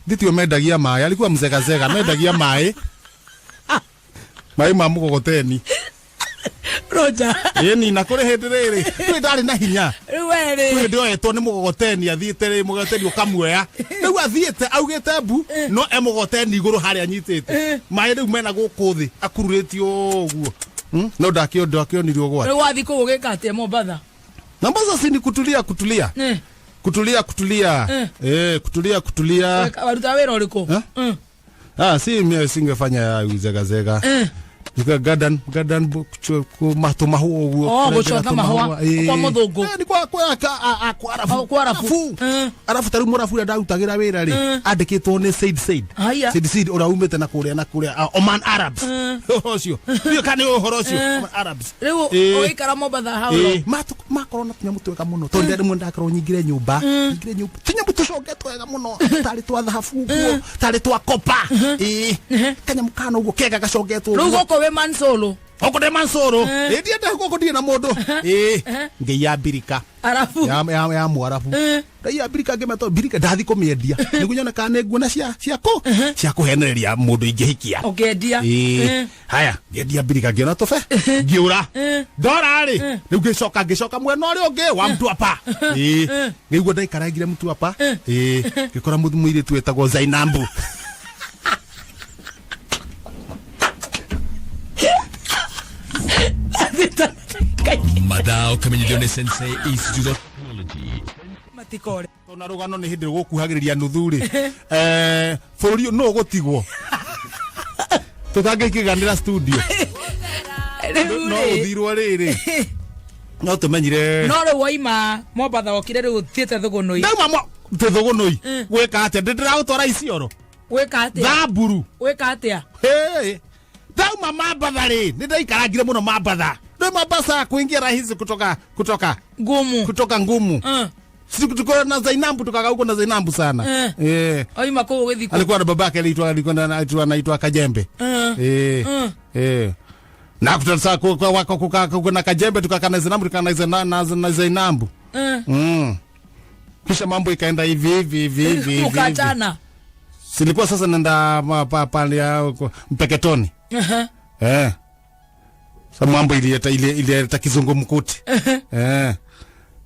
Nditio mendagia maĩ, alikuwa mzegazega, mendagia maĩ. Maĩ ma mũgogoteni. Roger. Ĩni, na kũrĩ hĩndĩ rĩrĩ, kwĩ ndarĩ na hinya. Rĩu we rĩ. Kwĩ hĩndĩ oetwo nĩ mũgogoteni, athiĩte rĩ, mũgogoteni ũkamuoya. Rĩu athiĩte, augĩte mbu, no e mũgogoteni igũrũ harĩa anyitĩte. Maĩ rĩu mena gũkũ thĩ, akururĩtio ũguo. No ndakĩonire ũgwati. Rĩu wathiĩ kũu ũgĩka atĩa Mombatha? Mombasa si ni kutulia, kutulia. Kutulia, kutulia. Kutulia, kutulia. Waruta wĩra ũrĩkũ? Si mimi singefanya uzegazega. Nika garden, garden tumahua ũguo. Oh, Kũrengera gũconga mahũa. tũmahũa. Ĩĩ. Kwa mũthũngũ. Ni kwa, kwa, ka, a, a, kwa arabu. Oh, kwa arabu. Arabu. Arabu ta rĩu mũrabu ũrĩa ndarutagĩra wĩra rĩ, andĩkĩtwo nĩ Said Said. Haya. Said Said ũrĩa umĩte na kũrĩa na kũrĩa, Oman Arabs. Ũhoro ũcio. Ndiũĩ kana nĩ ũhoro ũcio. Oman Arabs. Rĩu ũgĩikara Mombatha how long? Makorwo na tũnyamũ twega mũno. Tondũ rĩmwe ndakorwo nyingĩre nyũmba. Nyingĩre nyũmba. Tũnyamũ tũcongetwo wega mũno. Tarĩ twa thahabu ũguo. Tarĩ twa kopa. Kanyamũ kana ũguo kega gacongetwo Rĩu ũguo. gũkũ wĩ Mansolo. Gũkũ ndĩ Mansolo. Ndiende gũkũ ndirĩ na mũndũ. Ngĩiya mbirika. Arabu. Ya Mwarabu. Ndaiya mbirika ngĩmeta mbirika ndathi kũmĩendia. Nĩguo nyone kana nĩ nguona cia kũ? Cia kũhenereria mũndũ ingĩhikia. Ũkĩendia. Haya, ngĩendia mbirika ngĩona tũbe. Ngĩũra. Ndora rĩ, rĩu ngĩcoka mwena ũrĩa ũngĩ wa Mtwapa. Ngĩigua ndaikarangire Mtwapa. Ngĩkora mũirĩtu wetagwo Zainambu. Mathaa ũkamenyithio nĩ Sensei Institute of Technology. Matikore. Tona rũgano nĩ hĩndĩ rũgũkuhagĩrĩria nuthu rĩ. Bũrũri ũyũ nũ ũgũtigwo? Tũtangĩkĩganĩra studio. Rĩu No rĩ. ũthirwo rĩrĩ. No tũmenyire. No rĩu waima Mombatha wokire rĩu ũthiĩte Thũgũnũi. Ndauma Thũgũnũi. Gwĩka atĩa? Ndĩragũtwara Isiolo. Wĩka atĩa? Thamburu. Wĩka atĩa? Hey, ndauma Mambatha rĩ, nĩ ndaikarangire mũno Mambatha. Ndio Mombasa kuingia rahisi kutoka kutoka Ngumu. kutoka ngumu. Sisi tuko na Zainambu, tukakaa huko na Zainambu sana. Eh. Oima kũu ũgĩthiĩ kũ? Alikuwa na babake alikuwa anaitwa Kajembe. Eh. Eh. Na kutasa kwa kwa kwa kwa na Kajembe, tukakaa na Zainambu, tukakaa na Zainambu. Kisha mambo ikaenda hivi hivi hivi hivi hivi. Mkachana. Silikuwa sasa nenda pale ya Mpeketoni. Eh. Sasa mambo ileta kizungumkuti. Eh.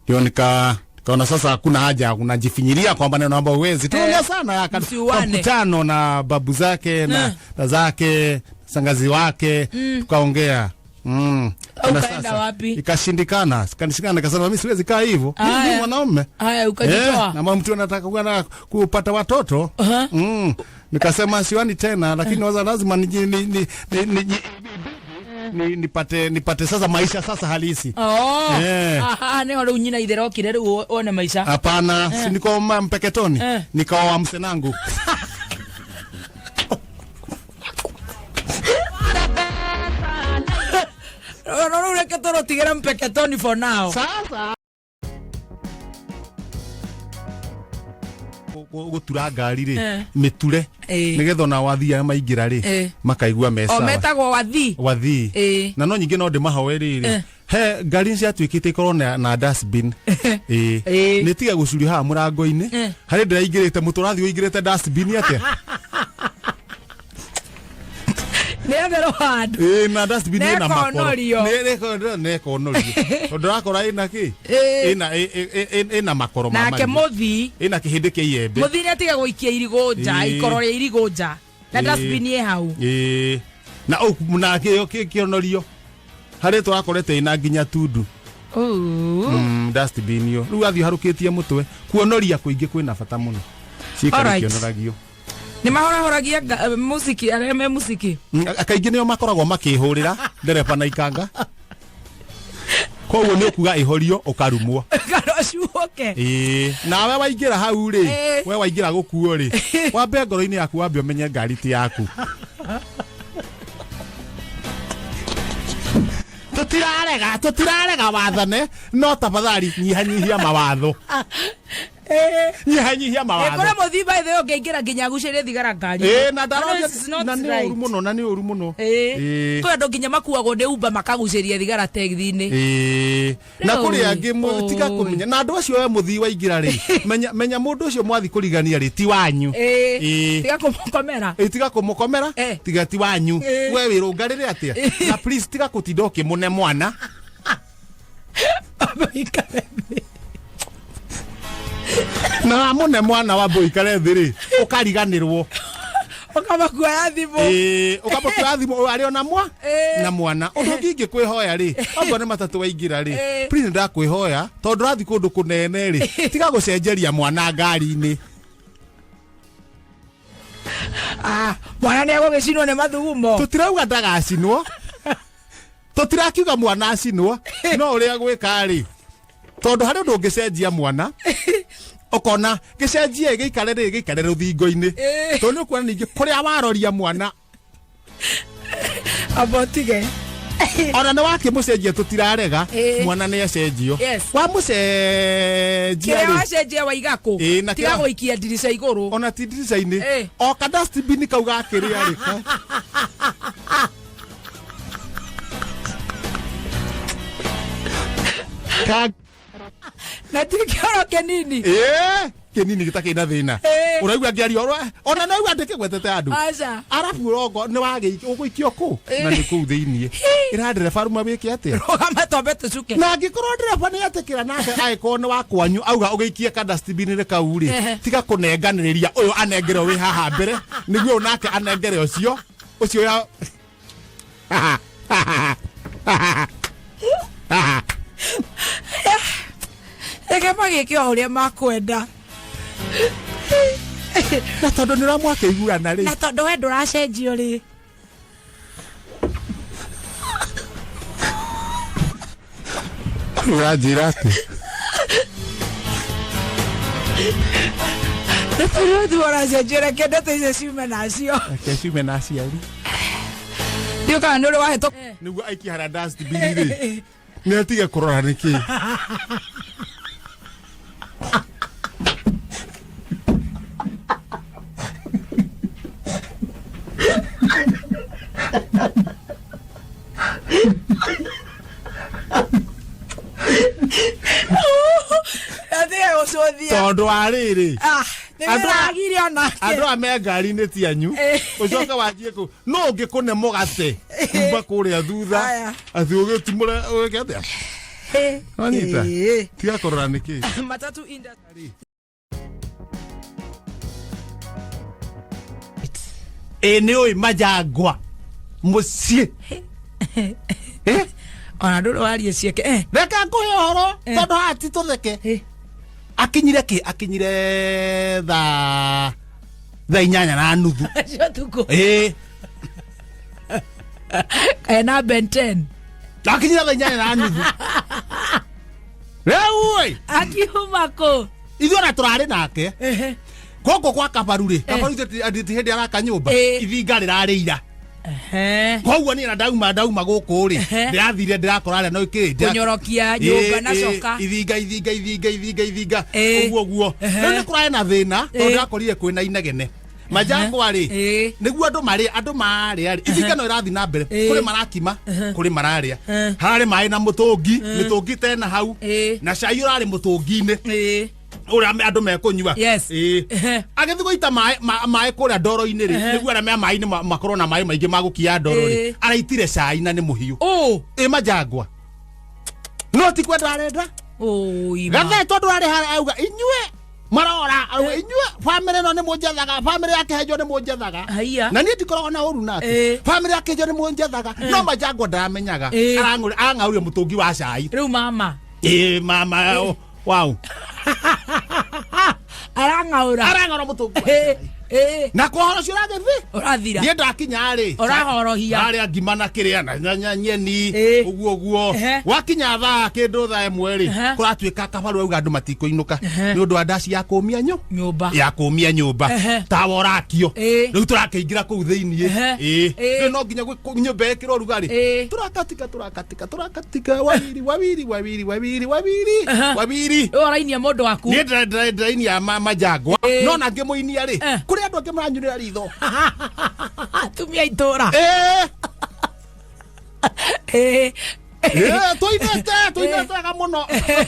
Ndio nikaona sasa hakuna haja unajifinyilia kwa maneno ambayo huwezi. Tuongea sana Msiuane. Mkutano na babu zake na na zake, sangazi wake, tukaongea. Au Na ukaenda sasa, wapi? Ikashindikana, ikashindikana, nikasema mimi siwezi kaa hivyo. Mimi ni Haya. mwanaume. Haya, ukajitoa. Eh, na mtu anataka kuwa na kupata watoto. Nikasema siwani tena, lakini waza lazima niji, ni, ni, ni, ni, ni, nipate sasa maisha sasa halisi. Oh. Eh. Aha, nĩho rĩu nyina itherokire rĩu one maisha. Hapana, si niko Mpeketoni. Nikaoa msenangu. No rĩu reke tũrũtigĩre Mpeketoni for now. Sasa gutura ngari rĩ, mĩture, nĩgetha ona wathi arĩa maingĩra rĩ, makaigua me O sawa. metagwo wathi. Wathi. Na no nyingĩ no ndĩmahoe rĩrĩ, he ngari ciatuĩkĩte ikorwo na dustbin, ĩĩ, nĩ tiga gũcurio haha mũrango-inĩ. Harĩ ndĩraingĩrĩte mũtũ ũrathiĩ ũingĩrĩte dustbin atĩa? Nĩ etherwo handũ. Ĩĩ, na dustbin ĩna makoro. Nĩkonorio. Nĩkonorio tondũ ũrakora ĩna kĩ, ĩna ĩna makoro ma Nake marigũ. mũthi. Ĩna kĩhĩndĩ kĩa iembe. Mũthi nĩ atige gũikia irigũ nja, ikoro rĩa irigũ nja. Na dustbin ĩ hau. Ĩĩ, na na kĩo kĩonorio harĩ tũrakorete ĩna nginya tundu. Dustbin yo rĩu athiĩ harũkĩtie mũtwe, kuonoria kũingĩ kwĩna bata mũno, ciikare kĩonoragio. Nĩ mahorahoragia mũciki arĩa me mũciki. Kaingĩ nĩo makoragwo makĩhũrĩra ndereba na ikanga, koguo nĩ ũkuga ĩhorio ũkarumwo. Karocuoke. Ĩĩ, nawe waingĩra hau rĩ, we waingĩra gũkuo rĩ, wambe ngoro-inĩ yaku wambe ũmenye ngari ti yaku. Tũtirarega wathane, no tafadhali nyihanyihia mawatho, nyihanyihia mawatho. Kũrĩ mũthii by the way ũngĩingĩra nginya agucĩrie thigara ngari. Ĩĩ, na No, ndaroria this is not na nĩ right. ũru mũno, na nĩ ũru mũno. Ĩĩ. Kwĩ andũ nginya makuagwo nĩ Uber makagucĩria thigara tegithi-inĩ. Ĩĩ. Na Rĩu, kũrĩ angĩ tiga kũmenya na andũ acio, we mũthii waingĩra rĩ, menya mũndũ ũcio mwathi kũrigania rĩ ti wanyu. Ĩĩ. Tiga kũmũkomera. Ĩĩ, tiga kũmũkomera. Tiga ti wanyu. We wĩrũngarĩre atĩa? Na please tiga kũtinda ũkĩmũne mwana. Ũikare thĩ. Na wamũne mwana wambe ũikare thĩ rĩ, ũkariganĩrwo. Ũkamakuoya thimũ. Ĩĩ, ũkamũkuoya thimũ arĩ ona mwa na mwana. Ũndũ ũngĩ ingĩkwĩhoya rĩ, okorwo nĩ matatũ waingĩra rĩ, please nĩndakwĩhoya, tondũ ũrathiĩ kũndũ kũnene rĩ, tiga gũcenjeria mwana ngari-inĩ. Ah, mwana nĩ egũgĩcinwo nĩ mathugumo. Tũtirauga ndagacinwo, tũtirakiuga mwana acinwo, no ũrĩa gwĩka rĩ, tondũ harĩ ũndũ ũngĩcenjia mwana ũkona gĩcenjie gĩikare rĩ, gĩikare rũthingo-inĩ, tondũ nĩ ũkuona ningĩ kũrĩa waroria mwana. Amba ũtige. Ona nĩ wakĩmũcenjia, tũtirarega, mwana nĩ acenjio. Wamũcenjia Kĩrĩa rĩ, wacenjia waiga kũ? Ĩĩ, na Tiga gũikia ndirica igũrũ. Ona ti ndirica-inĩ, o ka dustbin kau gakĩrĩa rĩ, ka Na ti kĩoro kĩnini. Ĩĩ, kĩnini gĩtakĩrĩ na thĩna. Ũraigua ngĩaria ona no aigua ndĩkĩgwetete andũ. Aca. Arabu ũrongo nĩ wagĩ ũgũikio kũ na nĩ kũu thĩiniĩ ĩra ndereba ruma wĩke atĩa? Rũgama twambe tũcuke. Na angĩkorwo ndereba nĩ etĩkĩra nake, angĩkorwo nĩ wa kwanyu, auga ũgĩikie ka dustbin-inĩ kau rĩ, tiga kũnenganĩrĩria, ũyũ anengere wĩ haha mbere nĩguo ũyũ nake anengere ũcio ũcio ya. Reke magĩke o ũrĩa makwenda. Na tondũ nĩ ũramwakĩiguana rĩ, Na tondũ we ndũracenjio rĩ, ũranjĩra atĩ Nĩtũrĩ reke ndeto icio ciume nacio. Reke ciume na aciari. Ndiũ kana nĩ ũrĩ wahĩtũ. Nĩguo aikie harĩa dustbin rĩ, nĩ atige kũrora nĩkĩ. Atige gũcũthia. Tondũ wa rĩrĩ, Ah, nĩ wĩragire onake. Andũ aya me ngari-inĩ ti anyu. Eh. Ũcoke wanjie kũ no ũngĩkũne mũgate kuma kũrĩa thutha Aya. atĩ ũgĩtimũre ũgĩke atĩa? Wanyita? Eh. Tiga kũrora nĩkĩ. Matatu industry. Ĩ nĩ ũĩ Majangwa mũciĩ. Eh? Ona ndũrĩ warie cieke. Eh. Reke ngũhe ũhoro Eh. tondũ haha ti tũtheke. Eh. Akinyire kĩ? Akinyire thaa 8:30. Cio tukũ. Ĩ. Ena Ben 10. Akinyire thaa 8:30. Rĩu ĩ Akiuma kũ? ithuĩ ona tũrarĩ nake Ehe. gũkũ kwa Kabaru rĩ, Kabaru ti hĩndĩ araka nyũmba, Eh. ithinga rĩrarĩ ira. Ehe. Koguo niĩ na ndauma gũkũ rĩ, Ehe. ndĩrathire ndĩrakora arĩa no kĩ Kũnyorokia nyũmba na coka. Ithinga ithinga ithinga ithinga ithinga Eh. ũguo ũguo. Ehe. Rĩu nĩ kũrarĩ na thĩna tondũ Eh. ndĩrakorire kwĩna inegene. Majangwa rĩ, Eh. nĩguo andũ marĩ andũ marĩa rĩ, ithinga no ĩrathiĩ na mbere, Eh. kũrĩ marakima, kũrĩ mararĩa. Eh. Hararĩ maĩ na mũtũngi, mĩtũngi tena hau, Eh. na cai ũrarĩ mũtũngi-inĩ Eh. ũrĩa andũ mekũnyua. Yes. Ĩĩ. Ehe. Agĩthiĩ gũita maĩ maĩ kũrĩa ndoro-inĩ rĩ, nĩguo arĩa me maĩ-inĩ makorwo na maĩ maingĩ ma gũkia ndoro rĩ, Ĩĩ. araitire cai na nĩ mũhiũ. Ũ. Ĩ Majangwa no ti kwenda arenda. Ũ. Gathe tondũ arĩ harĩa auga inyuĩ marora auga inyuĩ bamĩrĩ ĩno nĩ mũnjethaga, bamĩrĩ ya Kĩhenjo nĩ mũnjethaga. Haiya. Na niĩ ndikoragwo na ũru nake. Ĩĩ. Bamĩrĩ ya Kĩhenjo nĩ mũnjethaga, no Majangwa ndaramenyaga. Ĩĩ. Arang'auria mũtũngi wa cai. Rĩu mama. Ĩ mama wow. Arang'aũra. Arang'aura mũtũngi wa Eh. cai. Eh. Na kwa ũhoro ũcio ũragĩthiĩ Ũrathira. niĩ ndakinya rĩ, Ũrahorohia. harĩa ngima na kĩrĩa na nyeni Ĩĩ. ũguo ũguo. Ehe. Gwakinya thaa kĩndũ thaa 1 rĩ, Ehe. kũratuĩka Kabaru auga andũ matikũinũka Ehe. nĩ ũndũ wa ndaci ya kũmia Nyũmba. ya kũmia nyũmba. Ehe. Tawa ũrakio. Ĩĩ. Rĩu tũrakĩingĩra kũu thĩiniĩ. Ehe. Ĩĩ. Ĩĩ. Rĩu no nginya nyũmba ĩkĩrwo rugarĩ. Ĩĩ. Tũrakatika tũrakatika tũrakatika wawiri wawiri wawiri wawiri wawiri Ehe. wawiri. Rĩu ũrainia mũndũ waku. Niĩ ndĩrainia Majangwa Ĩĩ. no na ngĩmũinia rĩ, Eh. kũrĩ andũ angĩ maranyurĩra ritho. Atumia itũra. Ĩĩ. Eh. Ĩĩ, tũinĩte tũinĩte wega mũno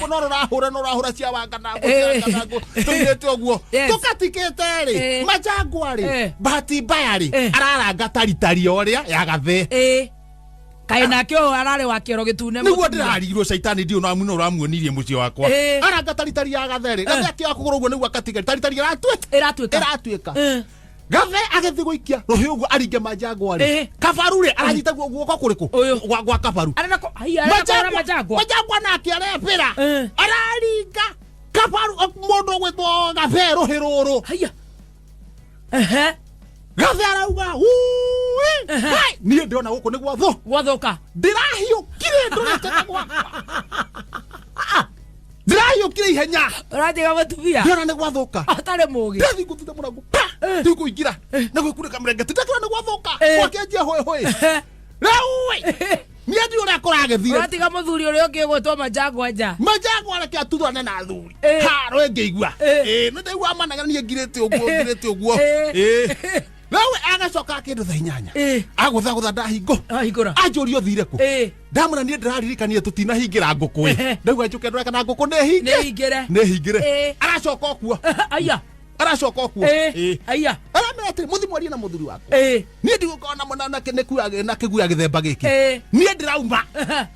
no rũrahũra no rũrahũra cia wanganangũ cia wanganangũ tũinĩte ũguo. Yes. Tũkatikĩte rĩ, Eh. Majangwa rĩ, Eh. bahati mbaya rĩ, Eh. araranga taritari ũrĩa ya Gathe. Eh. Kaĩ nake ũyũ ararĩ wa kĩoro gĩtune Nĩguo mũtumia. ndĩrarigirwo caitani ndiũ no no ũramuonirie mũciĩ wakwa. Eh. Aranga taritari ya Gathe rĩ, Gathe akĩoya kũgũrũ ũguo nĩguo akatiga taritari ĩratuĩka. Ĩratuĩka. Ĩratuĩka. Eh. Gathe agĩthiĩ gũikia rũhĩ ũguo aringe Majangwa rĩ, Eh. Kabaru rĩ aranyita guoko kũrĩkũ? Ũyũ. Gwa Kabaru. Arenda kũ- haiya, arenda kũhũra Majangwa. Majangwa nake arebĩra. Eh. Araringa Kabaru mũndũ ũgwĩtwo Gathe rũhĩ rũrũ. Haiya. Ehe. Gathe arauga "Ui, hai!" Niĩ ndĩrona gũkũ nĩ gwathũ. Gwathũka. Ndĩrahiũkire ndũrĩte na gwakwa. Ndĩrahiũkire ihenya. Ũratiga mũtumia. Ndĩrona nĩ gwathũka. Atarĩ mũgĩ. Ndĩrathiĩ ngũthute mũrango pa rĩu kũingĩra na gwĩkunĩka mĩrengeti ndakĩona nĩ gwathũka. Eh. Gwakĩanjia hũĩ hũĩ. Ehe. Rĩu ĩ niĩ ndiũ ũrĩa kũragĩthire. Ũratiga mũthuri ũrĩa ũngĩ ũgwĩtwo Majangwa nja. Majangwa reke atuthane na athuri. Eh. Haro ĩngĩigua. Eh. Ĩĩ nĩ ndaigua managana niĩ ngirĩte ũguo ngirĩte ũguo. Eh. Ĩĩ. Rĩu agacoka kĩndũ thaa 8. Eh. Agũthagũtha ndahingũ. Ahingũra. Anjũria ũthire kũ. Eh. Ndamwĩra niĩ ndĩraririkania tũtinahingĩra ngũkũ ĩ. Ehe. Ndauga njũke ndore kana ngũkũ nĩ hinge. Nĩ hingĩre. Nĩ hingĩre. Eh. Aracoka o kuo. Aya. Aracoka o kuo. Eh. Ĩĩ. Aya. Aramera atĩrĩ mũthi mwarie na mũthuri wakwa. Eh. Niĩ ndigũkorwo na na kĩguya gĩthemba gĩkĩ. Eh. Niĩ ndĩrauma.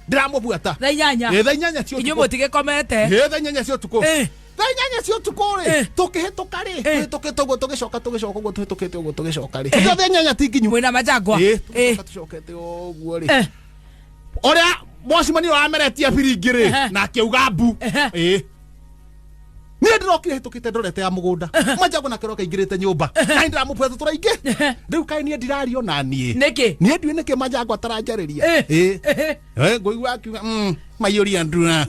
Ndĩramũbuata. Thaa inyanya. Ĩĩ thaa 8 cia Inyuĩ ũtukũ. mũtigĩkomete. Ĩĩ thaa 8 cia ũtukũ. Eh. Thaa 8 cia ũtukũ rĩ, Eh. tũkĩhĩtũka rĩ, Eh. tũhĩtũkĩte ũguo tũgĩcoka tũgĩcoka ũguo tũhĩtũkĩte ũguo tũgĩcoka rĩ. Ĩyo thaa 8 ti nginyu. Mwĩna Majangwa. Ĩĩ, Eh. tũgĩcoka tũcokete ũguo rĩ. Eh. Ũrĩa mũcemanio ũrameretie biringi rĩ, Ehe. na akĩuga mbu. Ehe. Ĩĩ. Niĩ ndĩrokire hĩtũkĩte ndorete ya mũgũnda. Majangwa nake aroka aingĩrĩte nyũmba. Na niĩ ndĩramũbuata tũraingĩ. Ehe. Rĩu kaĩ niĩ ndirario na niĩ. Nĩkĩ? Niĩ ndiũĩ nĩkĩ Majangwa ataranjarĩria. Eh. Ĩĩ. Ehe. Eh, ngũigua akiuga maiyũria ndura.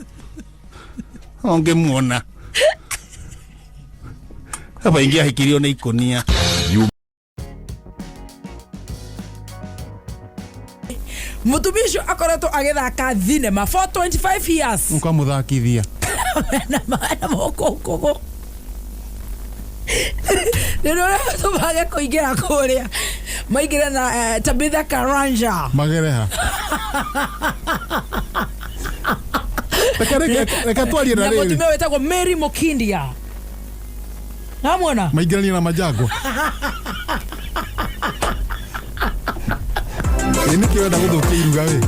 Ũngĩmuona. Aba ingĩahikirio nĩ ikũnia. Mũtumia ũcio akoretwo agĩthaka thinema for 25 years. Ũkamũthakithia. Na na moko nĩ ũrĩa tũmage kũingĩra kũrĩa maingĩre na Tabitha Karanja. Magereha. Reke twarie na na rĩrĩ. Mũtumia wĩtagwo Mary Mukindia namwona. Maingĩranie na majangwa. Ĩ nĩkĩ wenda gũthũkia iruga we?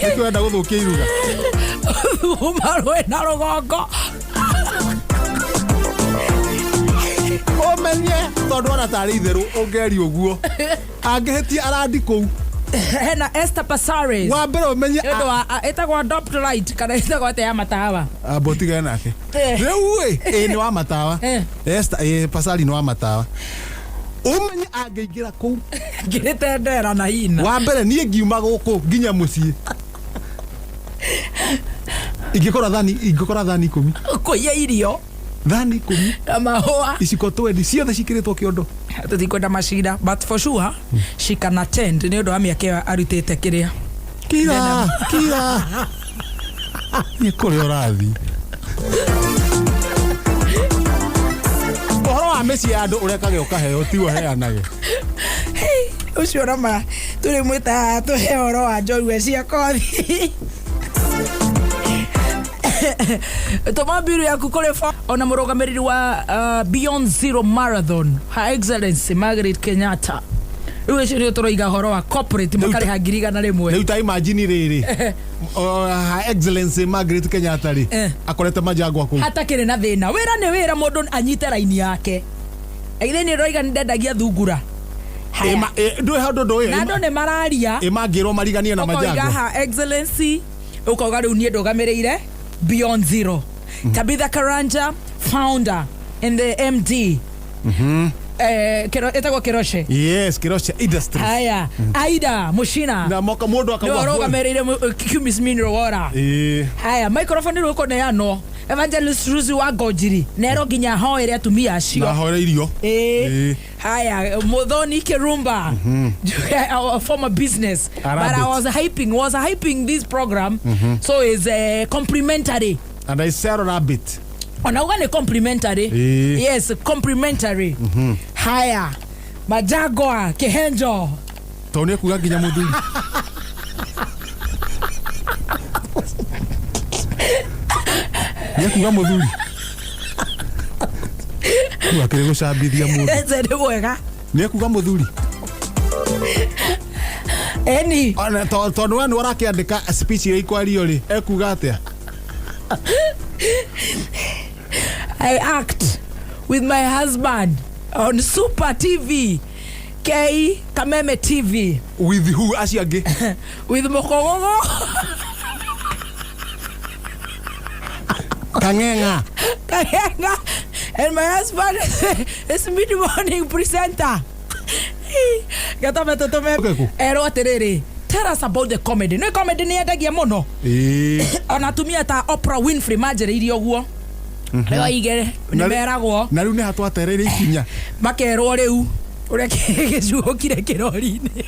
Nĩkĩ wenda gũthũkia iruga? Uma rwĩ na rũgongo. Ũmenye tondũ ona tarĩ itherũ ũngeria ũguo. Angĩhĩtia arandi kũu. Hena Esther Passaris. Wa mbere ũmenye nĩ ũndũ wa ĩtagwo Adopt Light kana ĩtagwo atĩa ya matawa? Amba ũtigane nake. Rĩu ĩ ĩ nĩ wa matawa. Esther ĩ Pasari nĩ wa matawa. Ũmenye angĩingĩra kũu. Ngĩrĩte ndera na hina. Wa mbere niĩ ngiuma gũkũ nginya mũciĩ. Ingĩkora thani 10. Kũiya irio. Thani 10. Na mahũa. Iciko 20 ciothe cikĩrĩtwo kĩondo. Tũtikwenda macira but for sure she can attend nĩ ũndũ wa mĩaka ĩyo arutĩte kĩrĩa. Kira kira. Nĩ kũrĩa ũrathiĩ. Ũhoro wa mĩciĩ ya andũ ũrekage ũkaheo ti ũheanage. Ũcio nama tũrĩ mwĩta tũhe ũhoro wa njorua cia kothi. Tũma mbiru yaku kũrĩ ona mũrũgamĩrĩri wa Beyond Zero Marathon Her Excellency Margaret Kenyatta. Rĩu ũcio nĩ tũroiga ũhoro wa corporate makarĩha 100,000. Rĩu ta imagine rĩrĩ. Her Excellency Margaret Kenyatta rĩ akorete majangwa kũu. Hatakĩrĩ na thĩna. Wĩra nĩ wĩra mũndũ anyite raini yake. Ithe nĩ roiga nĩ ndendagia thungura. Ndũĩ handũ ndũĩ. Na andũ nĩ mararia. Ĩ mangĩrwo mariganie na majangwa. Ũkoiga Her Excellency ũkauga rĩu niĩ ndũgamĩrĩire Beyond Zero. Tabitha Karanja founder and the MD. Ĩtagwo Kiroshe. Yes, Kiroshe Industries. Haya, Aida Mushina. Na moka mũndũ akauga. Nĩ ũrũgamĩrĩire Cumis Mineral Water. Haya, microphone rĩu ũkũneanwo. Evangelist Ruzi wa Ngojiri nero nginya hoere atumia acio. Na hoere irio. Haya, Muthoni Kirumba. Our former business. But I was hyping this program. So it's complimentary. And I sell rabbit. Ona uga ni complimentary. Yes, complimentary. Haya, Majagwa Kihenjo. Tondũ nĩ ekuga nginya mũthuri. Nĩ ekuga mũthuri. Rĩu akĩrĩ gũcambithia mũndũ. Ese nĩ mwega. Nĩ ekuga mũthuri. Eni. Ona tondũ we nĩ ũrakĩandĩka speech ĩrĩa ikwario rĩ, ekuga atĩa? I act with my husband on Super TV, K Kameme TV. With who? Acio angĩ? With Mokogogo. Kang'eng'a. Kang'eng'a. And my husband is mid-morning presenter. Gatame tũtũme. Erwo atĩrĩrĩ. Tell us about the comedy. Nĩ comedy nĩ yendagia mũno. Ona atumia ta Oprah Winfrey manjĩrĩirie ũguo. Rĩu aige nĩ meragwo. Na rĩu nĩ hatwatereire ikinya. Makerwo rĩu ũrĩa gĩcuhũkire kĩrori-inĩ.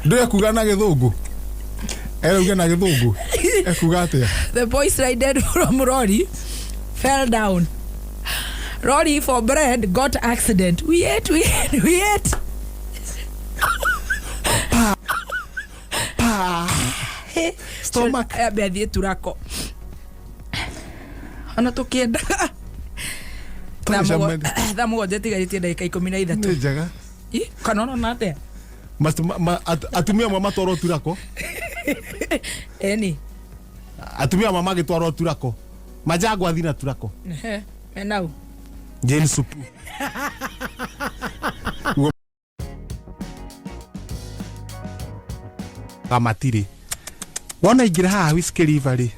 Ndũĩ ekuga na gĩthũngũ. Erauga na gĩthũngũ. Ekuga atĩa? The boys rided from lorry fell down. Lorry for bread got accident. We ate, we ate, we ate. Pa. Stomach. Ambe athiĩ turako. Ona tũkĩendaga. Thaa mũgwanja ĩtigarĩtie ndagĩka 13. Nĩ njega. Kana ũrona atĩa? Atumia amwe matwarwo turako. Eni. Atumia amwe magĩtwarwo turako. Majangwa athiĩ na turako. Menau. Jane Supu. Matirĩ. Wona ingĩra haha Whiskey River rĩ.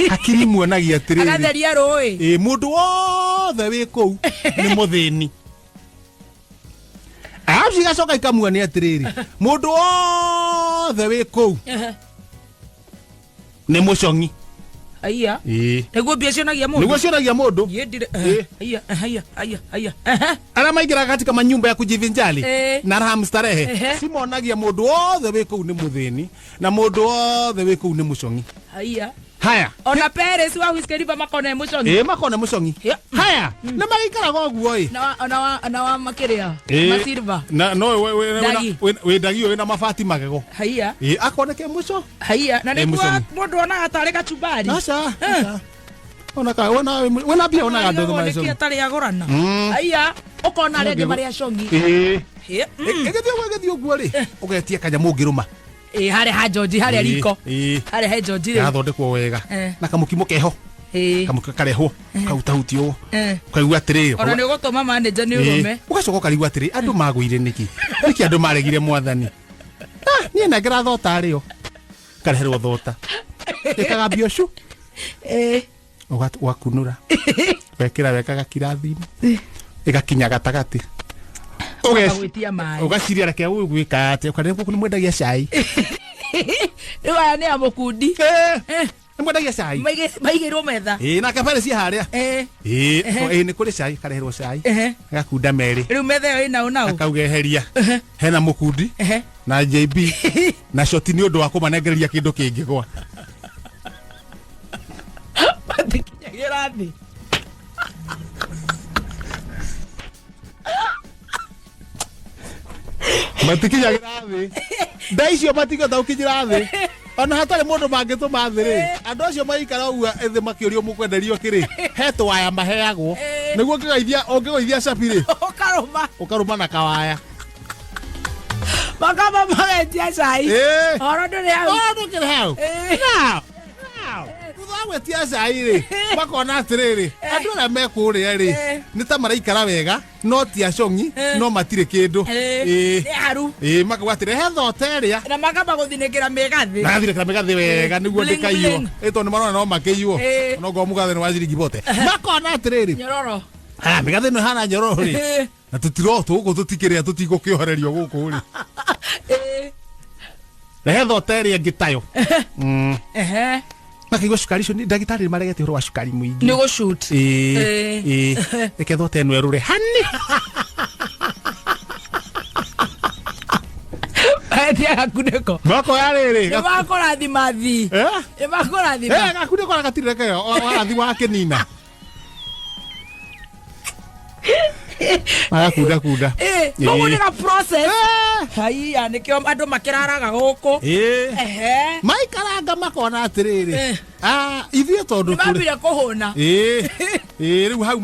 Hakiri muonagia atĩrĩrĩ. Agatheria rũĩ. Ĩ mũndũ wothe wĩ kũu nĩ mũthĩni. Caps igacoka ikamuonia atĩrĩrĩ, mũndũ wothe wĩ kũu nĩ mũcong'i. Aya. Ĩĩ. Nĩguo mbia cionagia mũndũ. Nĩguo cionagia mũndũ. Niĩ ndirĩ. Ĩĩ. Aya, aya, aya, aya. Ehe. Arĩa maingĩraga katika manyumba ya kujivinjali na raha mstarehe cimonagia mũndũ wothe wĩ kũu nĩ mũthĩni na mũndũ wothe wĩ kũu nĩ mũcong'i. Aya. Haya. Ona Paris wa Whiskey River makona e mũcong'i. Ĩĩ, makona mũcong'i. Haya, nĩ magĩikaraga ũguo ĩ. Na wa ona wa ona wa makĩrĩa. Ĩĩ. Ma silver. Na no Ndagi. wĩ ndagi wĩna mabati magego. Haiya. Ĩĩ, akoneke mũco. Haiya. Na Ĩ, nĩguo mũcong'i. mũndũ onaga tarĩ kachumbari. Aca. Aca. Ona ka wena wena mbia onaga andũ Nĩkĩ marĩ cong'i. atarĩ agũrana. Haiya. Ũkona arĩa angĩ marĩ acong'i. Ĩĩ. Ĩ, Ĩgĩthiĩ ũguo ĩgĩthiĩ ũguo rĩ, ũgetia kanyamũ ũngĩrũma. Ĩ, harĩa ha George, harĩa Ĩĩ, riko. ĩĩ. Harĩa he George rĩ. Gathondekwo wega. Na kamũkimo keho. Kamũkimo karehwo. Kahutahutio ũũ. Ũkaigua atĩrĩrĩ. Ona nĩ ũgũtũma manager nĩ ũrũme. Ũgacoka ũkarigwo atĩrĩ, andũ magũire nĩkĩ? Nĩkĩ andũ maregire mwathani? Ah, niĩ nengera thota rĩo. Kareherwo thota. Ĩkagambio cu. Ũgakunũra. Wekĩra weka gakirathi-inĩ. Ĩgakinya gatagatĩ. Ũgagwĩtia maĩ. Ũgaciria reke ũyũ gwĩka atĩa, ũkarĩa gũkũ nĩ mwendagia cai. Rĩu aya nĩ a mũkundi. Nĩ mwendagia cai. Maigĩirwo metha. Ĩĩ, na kabere ciĩ harĩa. Ĩĩ, ĩĩ, nĩ kũrĩ cai, kareherwo cai. Gakunda merĩ. Rĩu metha ĩyo ĩna ũ na ũ? Akauga eheria. Hena mũkundi na JB na shoti nĩ ũndũ wa kũmanengereria kĩndũ kĩngĩgwa. Matikinyagĩra thĩ. Matikinyagĩra thĩ. Nda icio matingĩhota gũkinyĩra thĩ. Ona hatarĩ mũndũ mangĩtũma thĩ rĩ, andũ acio maikara ũguo ethĩ makĩũrio mũkwenderio kĩrĩ, he tũwaya maheagwo. Nĩguo ũngĩgũithia cabi rĩ, Ũkarũma. Ũkarũma na kawaya. Makamba magetia cai. Ũhoro ndũrĩ hau. Ũhoro ndũkĩrĩ hau. Now, now, thutha wa gwĩtia cai rĩ, makona atĩrĩrĩ, andũ arĩa me kũrĩa rĩ, nĩ ta maraikara wega, no ti acong'i, no matirĩ kĩndũ. Nĩ haru. Ĩĩ, makauga atĩrĩ, he thota ĩrĩa. Na makamba gũthinĩkĩra mĩgathĩ. Magathinĩkĩra mĩgathĩ wega nĩguo Bling, ndĩkaiywo. bling. Ĩ, tondũ nĩmarona no makĩiywo. Onokorwo mũgathĩ nĩ wa ciringi bote. Makona atĩrĩrĩ, Nyororo. ha, mĩgathĩ ĩno ĩhana nyororo rĩ. Na tũtiro gũkũ tũtikĩrĩa tũtigũkĩohererio gũkũ rĩ. Rehe thota ĩrĩa ĩngĩ tayo. Makaigua cukari ũcio ndagĩtarĩ nĩmaregete ũhoro wa cukari mũingĩ. Nĩ gũshoot. Ĩĩ, ĩĩ. Reke thota ĩno ĩrũre hani. Etia gakunĩko. Makoya rĩrĩ. Nĩ makũrathima thi. Nĩ makũrathima. Gakunĩko na gatirĩ reke warathi wakĩnina. Magakunda kunda. Koguo nĩ ga process. Haiya, nĩkĩo andũ makĩraraga gũkũ. Maikaranga makona atĩrĩrĩ, ithuĩ tondũ Nĩ mambire kũhũna. Ĩĩ. Ĩĩ, rĩu hau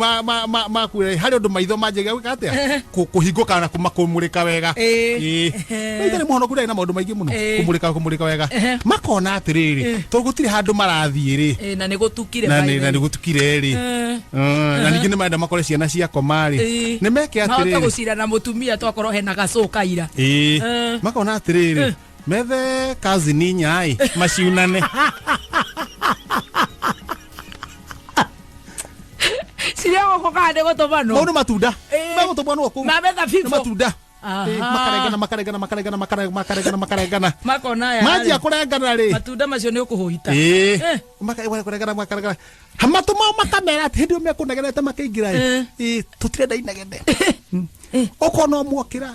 makuire harĩ ũndũ maitho manjagia gwĩka atĩa? Kũhingũka na kũmũrĩka wega. Ĩĩ. Maitho nĩ mũhonoku ndarĩ na maũndũ maingĩ mũno. Kũmũrĩka kũmũrĩka wega. Makona atĩrĩrĩ, tondũ gũtirĩ handũ marathiĩ rĩ. Ĩĩ, na nĩ gũtukire Na by nĩ the way. gũtukire rĩ. Na ningĩ nĩ marenda makore ciana ciakoma rĩ. Nĩ meke Mahote atĩrĩrĩ. gũcira na mũtumia twakorwo hena gacũ kaira. Ĩĩ. Makona atĩrĩrĩ, methe kazini nyaĩ maciunane. Cirĩa gũkũ kana nĩ gũtũmanwo? Mau nĩ matunda. Megũtũmanwo kũu. Ma methabibũ. Nĩ matunda. Makarengana makarengana makarengana makarengana makarengana makarengana. Makona aya. Manjia kũrengana rĩ. Matunda macio nĩ ũkũhũita. Ĩĩ. Kũrengana makarengana. Matũ mao makamera atĩ hĩndĩ ĩyo mekũnegenete makĩingĩra ĩ. Ĩĩ, tũtirenda inegene. Ũkona ũmwokĩra.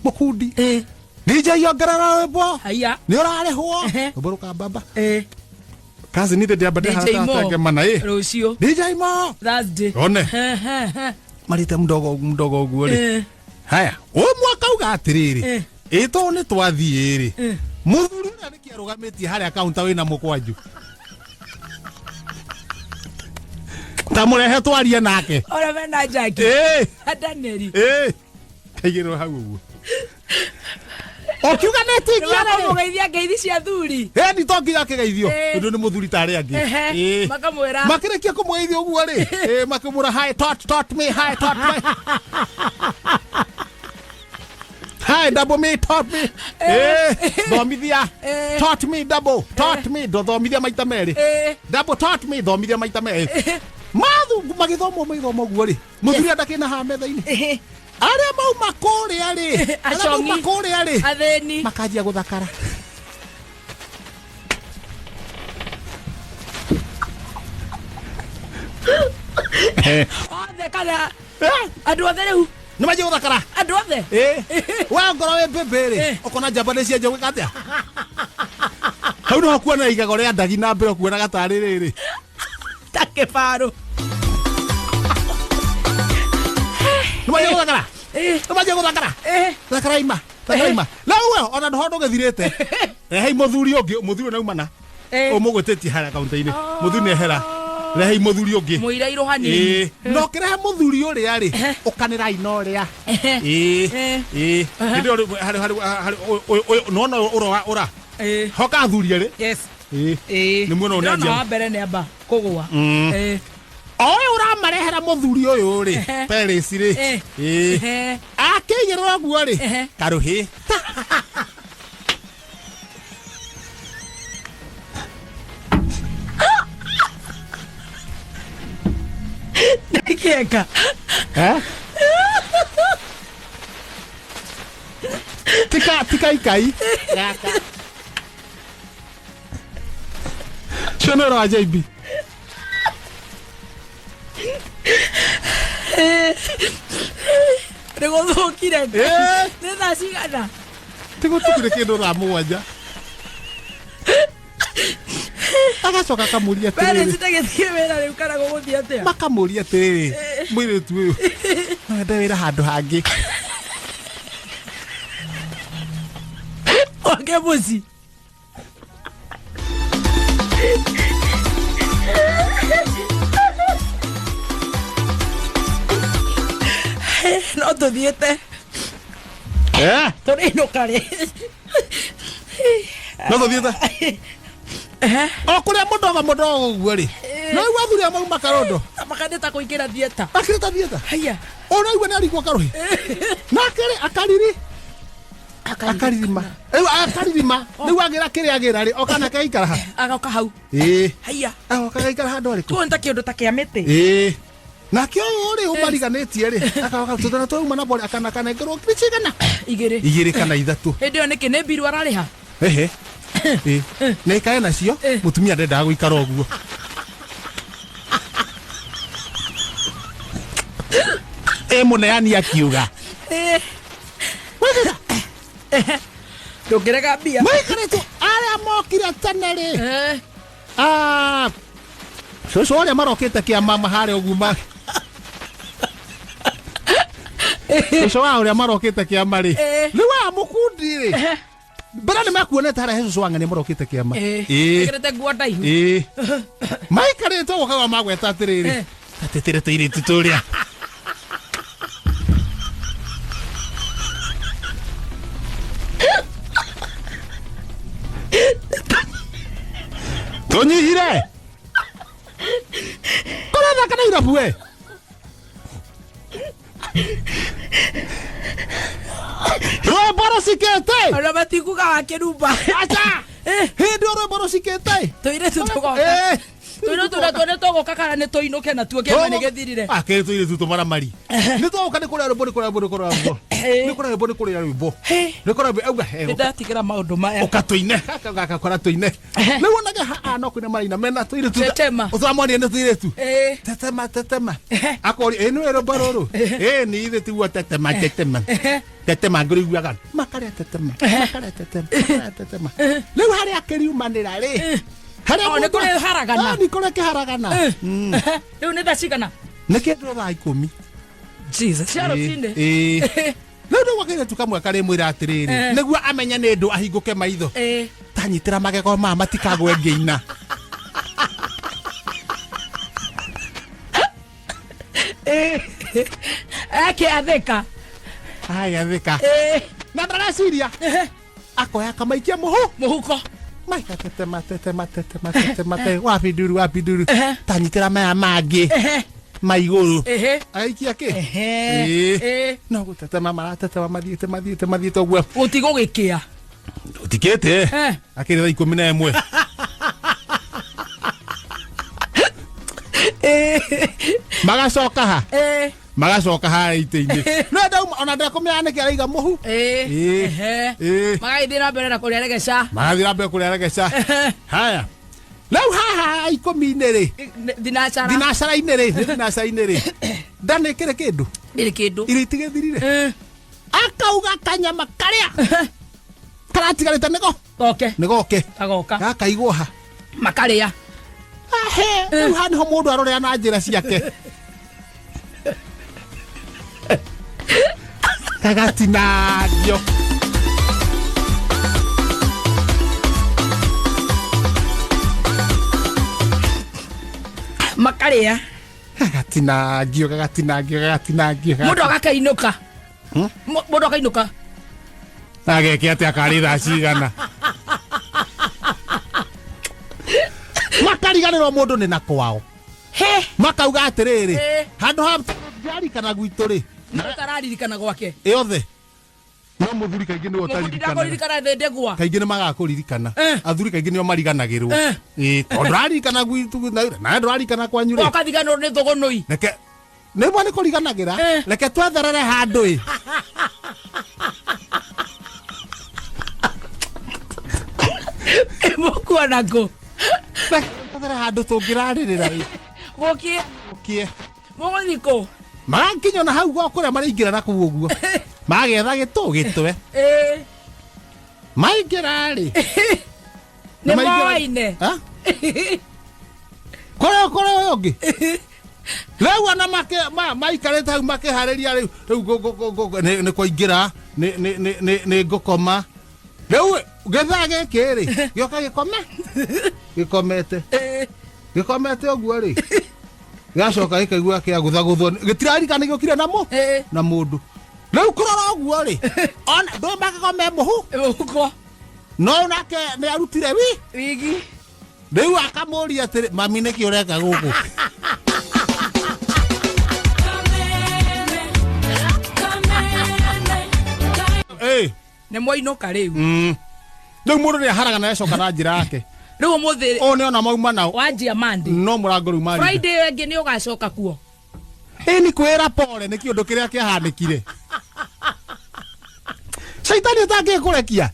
Mũkundi. DJ ongerera rwĩmbo. Haiya. Nĩ ũrarĩhwo. Rwĩmbo rũkambamba. Kazi nĩ ndĩamba DJ Mo. ndĩhana ĩ. Rũciũ. DJ Mo. Thursday. One. Marĩte mdogo mdogo ũguo rĩ. Haya, ũyũ mwaka uga atĩrĩrĩ, ĩ tondũ nĩ twathiĩ rĩ, mũthuri ũrĩa nĩkĩ arũgamĩtie harĩa kaunta wĩna mũkwanjũ? Ta mũrehe twarie nake. Ũrĩa mena Jackie. Daniel. Kaigĩrĩrwo hau ũguo. Ũkiuga nĩ tingiana rĩ. Nĩmakũmũgeithia ngeithi cia thuri. Ĩni to nginya akĩgeithio. Tondũ nĩ mũthuri ta arĩa angĩ. Makamwĩra. Makĩrĩkia kũmũgeithia ũguo rĩ, makĩmwĩra hi tot tot me hi tot me. Hi double me tot me. Thomithia. Tot me double tot me thomithia maita merĩ. Double tot me thomithia maita merĩ. Mathu magĩthomwo magĩthomwo ũguo rĩ, mũthuri andakĩna haha metha-inĩ. Arĩa mauma kũrĩa rĩ, arĩa mauma Acong'i. kũrĩa rĩ, Athĩni. Makanjia gũthakara. Othe kana andũ othe rĩu. Nĩ manjia gũthakara. Andũ othe. Ĩ, we ngoro wĩ mbĩmbĩ rĩ, ũkona njamba nĩ cianjia gwĩka atĩa hau noho kuona igego rĩa ndagi na mbere ũkuonaga tarĩ rĩrĩ. Ta kĩbarũ. Nĩ manjia gũthakara. Nĩ manjia gũthakara. Thakaraima, thakaraima rĩu we ona ndũho ndũgĩthirĩte, rehei mũthuri ũngĩ, mũthuri ũyũ naumana ũmũgwĩtĩtie harĩa kaunta-inĩ, mũthuri nĩ ehera, rehei mũthuri ũngĩ. Mũirairũ hanini. Ĩĩ, na ũkĩrehe mũthuri ũrĩa rĩ, ũkanĩrai na ũrĩa. Ĩĩ, ĩĩ, hĩndĩ ĩyo rĩu harĩ harĩ harĩ ũyũ ũyũ nĩwona ũyũ ũroa ũra hoka athuri erĩ. Ĩĩ. Nĩ muona ũyũ nĩ Ndĩrona anjia. wa mbere nĩ amba kũgũa. O ũyũ ũramarehera mũthuri ũyũ rĩ, Paris rĩ. Ĩĩ. Akĩigĩrĩra ũguo rĩ, karũhĩ. Ndĩkĩeka. Eh? Tika tika ikai. Gaka. Cio nĩ ũhoro wa JB. Nĩ gũthũkire. Nĩ thaa cigana? Tigũtukire kĩndũ thaa 7. Agacoka akamũria Paris atĩrĩrĩ. ndagĩthiĩ wĩra rĩu kana gũgũthiĩ atĩa? Makamũria atĩrĩrĩ, mũirĩtu ũyũ no ende wĩra handũ hangĩ? Wake mũciĩ. No tũthiĩte. Tũrĩinũka rĩ? No tũthiĩte o kũrĩa mũndogo mũndogo ũguo rĩ, no rĩu athuri a mauma karondo. Makanĩta kũingĩra theatre. Akĩrĩta theatre. Haya. Ũraigua nĩ arigwo karũhĩ nake rĩ, akariri akaririma rĩu, akaririma rĩu, agĩra kĩrĩa agĩra rĩ, oka nake aikara ha? Agoka hau. Ĩĩ. Haya. Agoka gaikara handũ arĩkũ? Tuo nĩ ta kĩũndũ ta kĩa mĩtĩ. Ĩĩ, nake ũyũ rĩ ũmariganĩtie rĩ, akagoka tũtana twauma na bore akana kanengerwo ngiri cigana? 2. 2 kana 3. Hĩndĩ ĩyo nĩkĩ nĩ mbiru ararĩha? Ehe. Ĩĩ. Na ikae nacio mũtumia ndendaga gũikara ũguo. Ĩ mũneani akiuga. Ndũngĩrega mbia. Maikarĩte arĩa mokire tene rĩ. Ah, cũcũ arĩa marokĩte kĩa mama harĩa ũguo ma cũcũ wa ũrĩa marokĩte kĩama rĩ, rĩu aya mũkundi rĩ, mbere nĩ makuonete harĩa he cũcũ wa ng'ania marokĩte kĩama. Ĩĩ. Ĩkĩrĩte nguo ndaihu. Ĩĩ, maikarĩte ũguo kaigua magweta atĩrĩrĩ, tatĩtĩre tũirĩtu tũrĩa. Tũnyihire kũrathaka na irabu we. Rwĩmbo rũcikĩte. Ona matikuga wa kĩrumba. Aca, hĩndĩ ĩyo rwĩmbo rũcikĩte. Tũirĩtu tũgoka. Tũirĩtu natuo nĩ tũgũka kana nĩ tũinũke natuo kĩama nĩ gĩthirire? Akĩrĩ tũirĩtu tũmaramari nĩ tũgũka, nĩ kũrĩa rwĩmbo, nĩ kũrĩa rwĩmbo, nĩ kũrĩa rwĩmbo, nĩ kũrĩa rwĩmbo, nĩ kũrĩa rwĩmbo, nĩ kũrĩa rwĩmbo auga he. Nĩ ndatigĩra maũndũ maya. Ũka tũine gakakora tũine rĩu onage ha no kũina maraina mena tũirĩtu. Tetema. Ũtũramwonia nĩ tũirĩtu. Tetema tetema, akori ĩ nĩ rwĩmbo rũrũ ĩ nĩ ithe tiguo tetema tetema tetema ngũrĩiguaga makarĩa tetema makarĩa tetema makarĩa tetema rĩu harĩa akĩriumanĩra rĩ harĩa O, nĩ mũndũ- kũrĩ haragana. Ah, nĩ kũrĩ kĩharagana. Rĩu nĩ thaa cigana? Nĩ kĩndũ thaa 10. Jesus, cia rũcinĩ. Ĩĩ. Rĩu nĩguo kairĩtu kamwe karĩmwĩra atĩrĩrĩ, nĩguo amenye nĩ ndũ ahingũke maitho, tanyitĩra magego maya matikagwe ngĩina. Akĩathĩka. Agĩathĩka na ndareciria akoya akamaikia mũhu Mũhuko. Maika tetema tetema tetema tetema te wabinduru wabinduru, tanyitĩra maya mangĩ ma igũrũ. Aikia kĩ? Ĩĩ. No gũtetema maratetema mathiĩte mathiĩte mathiĩte ũguo. Gũtigũgĩkĩa. Ũtikĩte. Akĩrĩ thaa 11. Magacoka ha? Magacoka harĩa itĩ-inĩ. No ndauma ona ndekũmenya nĩkĩ araiga mũhu. Ĩĩ. Ĩĩ. Ehe. Ĩĩ. Magagĩthiĩ na mbere na kũrĩa regeca. Magathiĩ na mbere kũrĩa regeca. Haya. Rĩu haha ikũmi-inĩ rĩ, Thinacara. thinacara-inĩ rĩ, nĩ thinacara-inĩ rĩ, ndanĩkĩre kĩndũ, Ndĩrĩ kĩndũ. irio itigĩthirire. Eh. Akauga kanyama karĩa karatigarĩte nĩgo Goke. nĩgoke Gagoka. gakaigwo ha. Makarĩa. Ahe, rĩu haha nĩho mũndũ arorera na njĩra ciake. Gagatinagio. Makarĩa. Gagatinagio, gagatinagio, gagatinagio. Mũndũ agakainũka. Mũndũ akainũka. Ageke atĩa karĩ thaa cigana? Makariganĩrwo mũndũ nĩ na kwao. He. Makauga atĩrĩrĩ, Eh. handũ ha ndirarikana gwitũ rĩ, Mũndũ ũtararirikana gwake. yothe. No mũthuri kaingĩ nĩwe Mũndũ ũtaririkanaga. ndakũririkana thĩ ndegwa. Kaingĩ nĩ magakũririkana. Eh. Athuri kaingĩ nĩo mariganagĩrwo. Eh. Ĩĩ, tondũ ndũraririkana gwitũ na ndũraririkana kwanyu rĩ. Ũkathiganĩrwo nĩ thũgũnũi. Reke nĩmwe nĩ kũriganagĩra. Eh. Reke twetherere handũ ĩ. Mũkuona kũ? Reke twetherere handũ tũngĩrarĩrĩra ĩ. Gũkie. Gũkie. Mũgũthiĩ kũ? Magakinya na hau gwa kũrĩa maraingĩra na kũu ũguo. Magetha gĩtũ gĩtwe. Ĩĩ. Maingĩra rĩ. Nĩ Maingĩra- moaine. Ha? Kũrĩa kũrĩa ũyũ ũngĩ. Rĩu ona make maikarĩte hau makĩharĩria rĩu rĩu nĩ kwaingĩra nĩ nĩ nĩ nĩ nĩ ngũkoma. Rĩu gĩthaa gĩkĩ rĩ gĩoka gĩkome gĩkomete Ĩĩ. gĩkomete ũguo rĩ gĩgacoka gĩkaigua kĩagũthagũthwo gĩtiraririkana gĩũkire na mũ Ĩĩ. na mũndũ rĩu kũrora ũguo rĩ ona ndũĩ makĩgome mũhu Mũhuko. no nake nĩ arutire wi Wigi. rĩu akamũria atĩrĩ mami nĩkĩ ũreka gũkũ Ĩ, Nĩ mwainũka rĩu. Rĩu mũndũ nĩ aharaga na acoka na njĩra yake Rĩu ũmũthĩ ũũ nĩ ona mauma nao wanjia Monday. no mũrango rĩu mari Friday ĩyo ĩngĩ nĩ ũgacoka kuo. ĩ nĩ kwĩra pole nĩ kĩũndũ kĩrĩa kĩahanĩkire caitani ũtangĩkũrekia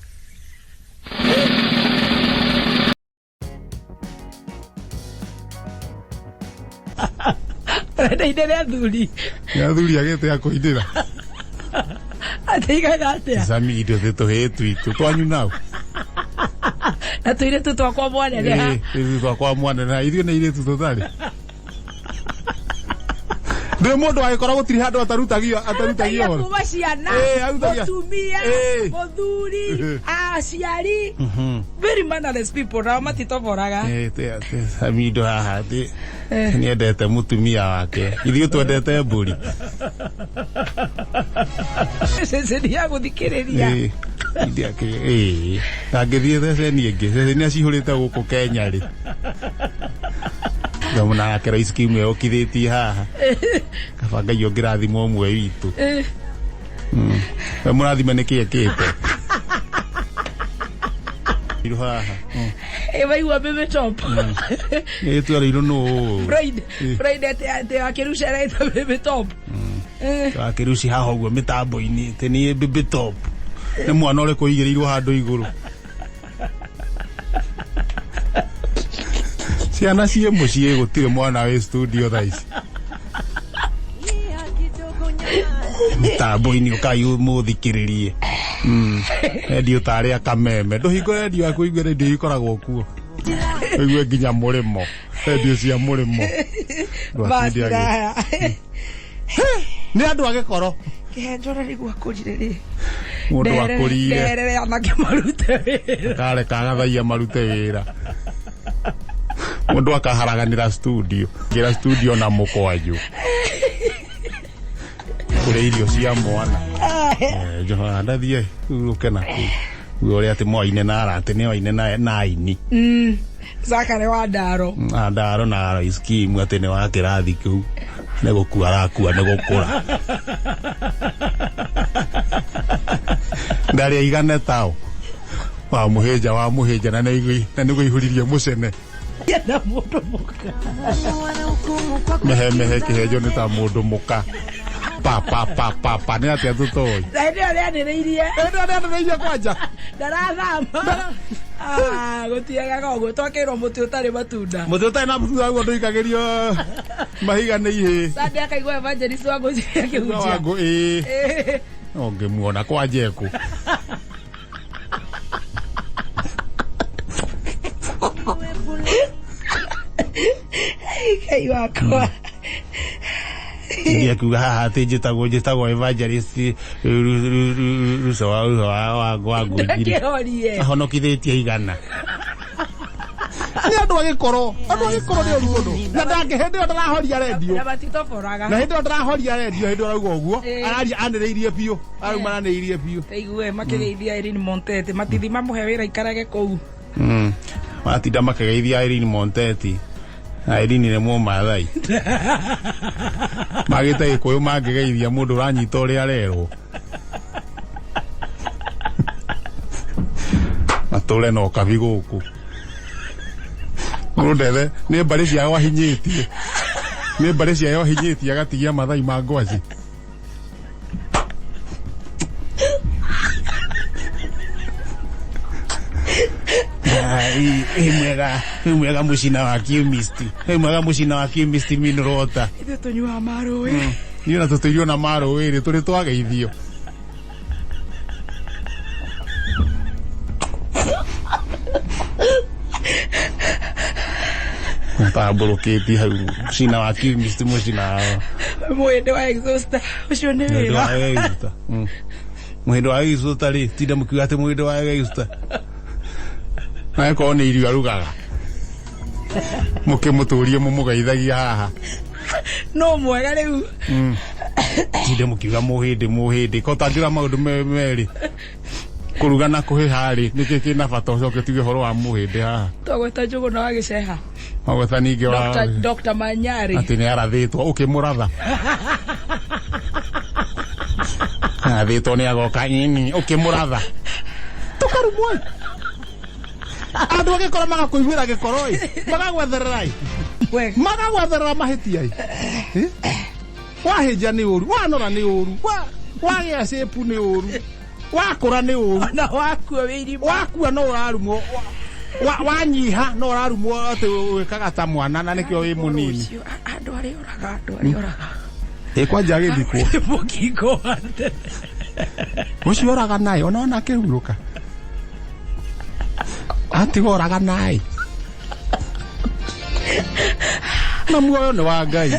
Ũrenda rĩa athuri. Athuri agĩte ya kũindĩra Atĩ igaga atĩa? cami indo thĩ tũhĩĩ twitũ twanyu nao Na tũirĩtu twakwa mwaneneha. ithuĩ twakwa mwanene ithuĩ nĩ irĩtu tũtarĩ ndĩ mũndũ agĩkorwo gũtirĩ handũ atarutagio atarutagio Arutagia ũhoro. kuma ciana Ĩĩ, arutagia. mũtumia Ĩĩ. mũthuri aciari very mannerless people nao matitoboraga Ĩĩ, cami indo haha atĩ nĩendete mũtumia wake ithuĩ twendete mbũri ceceni ya gũthikĩrĩria Ĩĩ, ĩĩ ndangĩthiĩ ceceni ĩngĩ ceceni acihũrĩte gũkũ Kenya rĩ nake Rais Kim okithĩtie haha kaba Ngai ũngĩrathima ũmwe witũ We mũrathime nĩkĩ ekĩte Irũ haha Ĩ, waigua baby top ĩ twarĩirwo nũ Friday Friday atĩ atĩ wakĩruca araita baby top wakĩruci haha ũguo mĩtambo-inĩ atĩ nĩ baby top nĩ mwana ũrĩkũ ũigĩrĩirwo handũ igũrũ ciana ciĩ mũciĩ gũtirĩ mwana wĩ studio thaa ici mĩtambo-inĩ ũkai mũthikĩrĩrie redio tarĩ akameme ndũhingũre redio yaku ũigue redio ikoragwo kuo ũigue nginya mũrĩmo redio cia mũrĩmo Ndũ atinde agĩ- Basi nĩ andũ a gĩkoro kĩhenjora nĩguo akũrire rĩ mũndũ akũrire ndeherere anake marute wĩra kareka agathaia marute wĩra mũndũ akaharaganĩra studio ngĩra studio na mũkwanjũ kũrĩa irio cia mwana Joha ndathiĩ ũke na kũu uge ũrĩa atĩ moaine na arate nĩ oaine na aini Zakare wa ndaro andaro na Rais Kim atĩ nĩ wa kĩrathi kĩu nĩ gũkua arakua nĩ gũkũra ndarĩ aigane tao wa mũhĩnja na nĩguo ihũririe mũcene na mũndũ mũka mehemehe kĩhenjo nĩ ta mũndũ mũka pa pa pa pa pa nĩ atĩa tũtoĩ. Na hĩndĩ ĩyo rĩanĩrĩirie. Hĩndĩ ĩyo rĩanĩrĩirie kwanja. Ndarathama. Ah, gũtiagaga ũguo twakĩrwo mũtĩ ũtarĩ matunda. Mũtĩ ũtarĩ na matunda guo ndũikagĩrio mahiga nĩ ihĩĩ. Sunday akaigua evangelist wa ngũci akĩhunjia. Wangũ ĩĩ. Ũngĩmuona kwa Njekũ. Ngai wakwa. Nginya akiuga haha atĩ njĩtagwo njĩtagwo evangelist Ruco wa Ruco wa wa wa ngũnjiri. Ndakĩhorie. Ahonokithĩtie igana. Nĩ andũ agĩkorwo andũ agĩkorwo nĩ ũru mũno na ndangĩ hĩndĩ ĩyo ndarahoria rendio Na matitoboraga. na hĩndĩ ĩyo ndarahoria rendio hĩndĩ ĩyo arauga ũguo Ĩĩ. araria anĩrĩirie biũ arauma anĩrĩirie biũ. Taigue makĩgeithia Irene Montete matithi mamũhe wĩra ikarage kũu. Matinda makĩgeithia Irene Monteti na Irene nĩ Mũmathai magĩte gĩkũyũ mangĩgeithia mũndũ ũranyita ũrĩa arerwo matũre na ũkabi gũkũ mũndũ ndethe nĩ mbarĩ ciao ahinyĩtie nĩ mbarĩ ciao ahinyĩtie agatigia mathai ma ngwaci. Ĩ mwega mũcina wa chemist, ĩ mwega mũcina wa chemist mineral water. Ithuĩ tũnyuaga marũĩ. Niĩ na tũtũirio na marũĩ rĩ tũrĩ twageithio. Tambũrũkĩtie hau mũcina wa chemist mũcina wa Mũhĩndĩ wa exhauster ũcio nĩ Mũhĩndĩ wa wĩra. exhauster. Mũhĩndĩ wa exhauster rĩ tinda mũkiuga atĩ mũhĩndĩ wa exhauster na ĩkorwo nĩ irio arugaga mũkĩmũtũrie mũmũgeithagia haha. No mwega rĩu. Tinde mũkiuga mũhĩndĩ mũhĩndĩ ko tangĩra maũndũ merĩ kũruga na kũhĩha rĩ nĩkĩ kĩna bata ũcoke tuge ũhoro wa mũhĩndĩ haha. Twagweta Njũgũna wa Gĩceha. Magweta ningĩ wa Dr. Manyari. Atĩ nĩ arathĩtwo ũkĩmũratha arathĩtwo nĩ agoka ini ũkĩmũratha tũkarumwo ĩ andũ agĩkora magakũiguĩra gĩkoro ĩ magagwetherera ĩ Wega. Magagwetherera mahĩtia ĩ wahĩnja nĩ ũru wanora nĩ ũru wagĩa cĩpu nĩ ũru wakũra nĩ ũru Na wakua wĩ irima. Wakua no ũrarumwo wanyiha no ũrarumwo atĩ wĩkaga ta mwana na nĩkĩo wĩ mũnini. Ũcio, andũ arĩa oraga andũ arĩa oraga. Ĩ kwanja agĩthikwo. Mũkingo wa tene. Ũcio oraga naĩ ona ona akĩhurũka atiga oraga naĩ na muoyo nĩ wa Ngai.